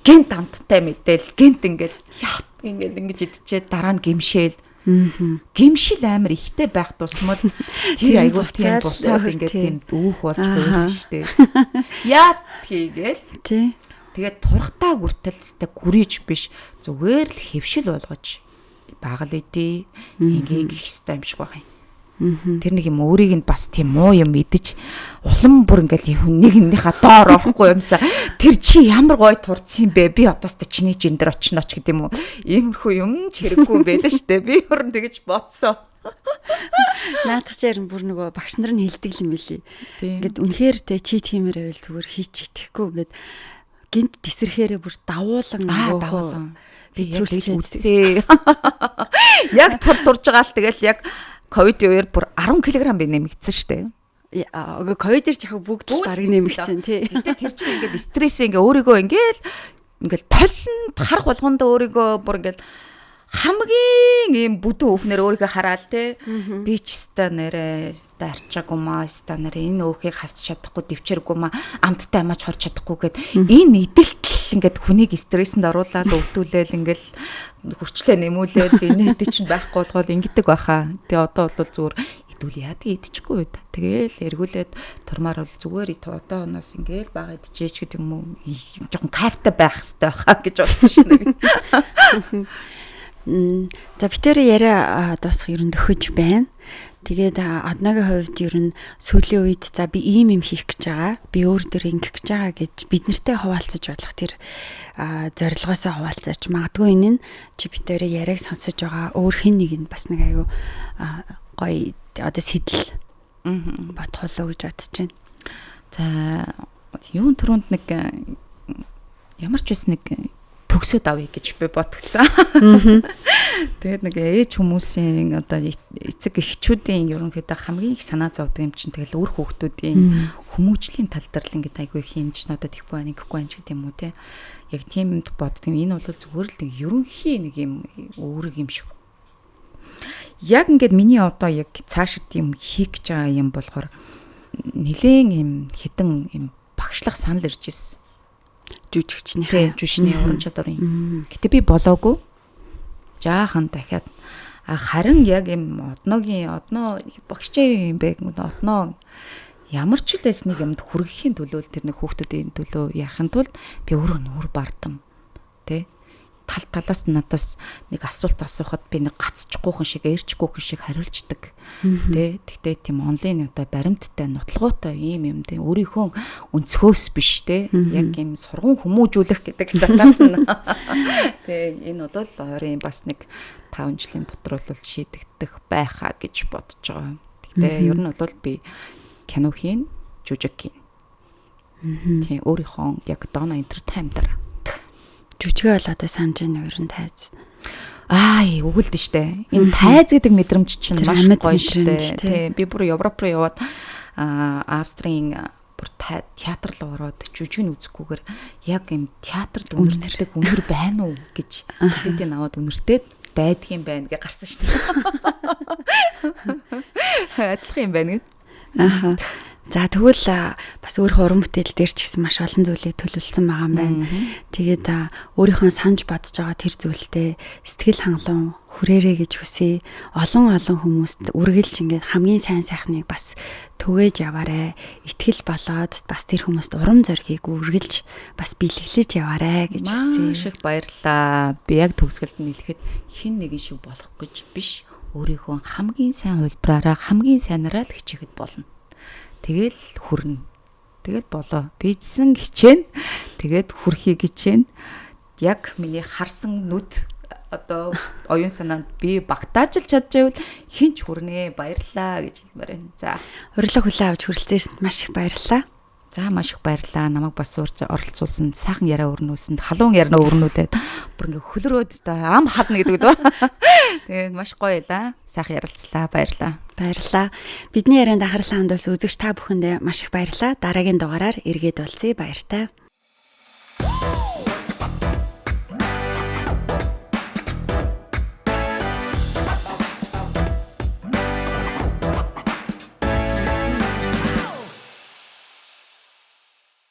Гэнт амттай мэдээл гэнт ингээд яат ингээд ингэж идчихээ дараа нь гимшээл. Гимшил амар ихтэй байх тусмал тэр айгуу тийм буцаад ингээд тийм дүүх болж хуурна шүү дээ. Яат хийгээл. Тий. Тэгээд турхтаа хүртэл өстэй гүрийж биш зүгээр л хэвшил болгож багал идэ ингээ гих ёстой юм шиг байх юм. Тэр нэг юм өөрийг нь бас тийм муу юм идэж улам бүр ингээл нэг нэгнийхээ доор орохгүй юмсаа тэр чи ямар гоё турцсан юм бэ, би одоос та чиний жин дээр очино ч гэдэг юм уу, иймэрхүү юм ч хэрэггүй юм байлаа штэ. Би өөр нь тэгэж бодсоо. Наадах чаар бүр нөгөө багш нар нь хэлдэг юм билий. Ингээд үнэхээр те чи тиймэр байвал зүгээр хийчих итгэхгүй ингээд гинт тесрэхээрээ бүр давуулан өгөөхөө би яг тэгж үзсээ. Яг тур турж байгаа л тэгэл яг ковид үеэр бүр 10 кг би нэмэгдсэн шүү дээ. Үгүй ковидэр ч яг бүгд л бараг нэмэгдсэн тий. Гэтэ тэр чинь ингээд стресс ингээ өөрийгөө ингээл ингээл толинд харах болгондоо өөрийгөө бүр ингээл Хамгийн ийм бүдүүн өвхнөр өөрийгөө хараал те. Би ч өстой нэрээ өстой арчаагүй маа, өстой нэрээ энэ өөхийг хасч чадахгүй, дэвчэргүй маа, амттай амаач хорч чадахгүй гэд энэ идэлтэл ингээд хүнийг стрессэнд оруулаад өвдүүлээл ингээд хөрчлөө нэмүүлээд инээдээ чинь байхгүй болгоод ингэдэг баха. Тэгээ одоо бол зүгээр идүүл яадаг идчихгүй үү. Тэгээл эргүүлээд турмаар бол зүгээр одоо оноос ингээл бага идчихээч гэдэг юм уу. Жохон кайфтай байх хэрэгтэй байхаа гэж бодсон шин. За битэрэ яриа дуусах ер нь төхөж байна. Тэгээд одногийн хувьд ер нь сүүлийн үед за би ийм юм хийх гэж байгаа. Би өөр дөр ингэх гэж байгаа гэж бид нартэй хуваалцаж болох тэр зорилгоосоо хуваалцаж магадгүй энэ нь чи битэрэ яриаг сонсож байгаа өөр хэн нэг нь бас нэг аюу гоё одоо сэтэл бодох болов гэж бодож байна. За юун түрүүнд нэг ямар ч байсан нэг төгсөөд авъя гэж би бодгцсан. Тэгээд нэг ээж хүмүүсийн одоо эцэг эхчүүдийн ерөнхийдөө хамгийн их санаа зовдөг юм чинь тэгэл үр хүүхдүүдийн хүмүүжлийн тал дээр л ингээд айгүй их юм чинь одоо тэгхгүй байна, ингэхгүй байна ч гэдэг юм уу те. Яг тийм юмд боддог. Энэ бол зүгээр л нэг ерөнхий нэг юм үүрэг юм шиг. Яг ингээд миний одоо яг цаашид юм хийх гэж байгаа юм болохоор нэлээн юм хідэн юм багшлах санал ирж ирсэн. Жүжигчнийхээ жүшний уран чадварын. Гэтэ би болоогүй. Жаахан дахиад харин яг юм одногийн одноо багш юм бэ гэнэ одноо ямар ч л байсныг юмд хүргэхийн төлөө тэр нэг хүүхдүүдийн төлөө яахын тулд би өөрөө нүүр бардам. Тэ? Тал талаас надаас нэг асуулт асуухад би нэг гацчихгүйхэн шиг, ээрчгүйхэн шиг хариулцдаг. Тэ? Тэгтээ тийм онлайн одоо баримттай, нотлогоотой ийм юм тэ өөрийнхөө өнцгөөс биш тэ. Яг ийм сургун хүмүүжүүлэх гэдэг талаас нь. Тэ энэ бол ойрын бас нэг 5 жилийн дотор бол шийдэгдэх байхаа гэж бодож байгаа. Тэгтээ ер нь бол би кино хийн, жүжиг хийн. Тийм өөрийнхөө яг Donna Entertainment-аар жүжигээ бол одоо санаж байна ер нь тайз. Аа, өгөлд штэ. Энэ тайз гэдэг мэдрэмж чинь маш гоё штэ. Тий, би бүр Европ руу яваад Австрийн бүр театр руу ороод жүжиг нь үзэхгүйгээр яг юм театрт үнэртдэг үнэр байна уу гэж билетийг аваад үнэртээд байдгийн байна гэж гарсан штэ. Адилхан юм байна гэд. Аха. За тэгвэл бас өөрийнхөө уран бүтээл дээр ч гэсэн маш олон зүйлийг төлөвлөсөн байгаа юм байна. Тэгээд өөрийнхөө санаж бодож байгаа тэр зүйлдээ сэтгэл хангалуун хүрээрэй гэж хүсье. Олон олон хүмүүст үргэлж ингээд хамгийн сайн сайхныг бас түгээж яваарэ. Итгэл болоод бас тэр хүмүүст урам зоригийг үргэлж бас бэлэглэж яваарэ гэж хүсье. Маш их баярлалаа. Би яг төгсгөлд нь хэлэхэд хэн нэгэн шиг болох гэж биш. Өөрийнхөө хамгийн сайн хувилбараараа хамгийн сайнараа л хичээхэд болно. Тэгэл хүрнэ. Тэгэл болоо. Би ч гэсэн хичээнэ. Тэгээд хүрхийг хичээнэ. Яг миний харсан нүд одоо оюун санаанд би багтааж л чадчихвал хинч хүрнэ. Баярлалаа гэж хэлмээр байна. За. Урилга хүлээн авч хүрэлцээрсэнд маш их баярлалаа. За маш их баярлалаа. Намайг бас урьж оролцуулсанд, сайхан яриа өрнүүлсэнд, халуун яриа өрнүүлээд бүр ингээ хөлрөөд та ам хадна гэдэг үү. Тэгээд маш гоё байлаа. Сайхан ярилцлаа. Баярлалаа. Баярлалаа. Бидний ярианд анхаарлаа хандуулсан үзэгч та бүхэндээ маш их баярлалаа. Дараагийн дугаараар эргээд уулзъя. Баяртай.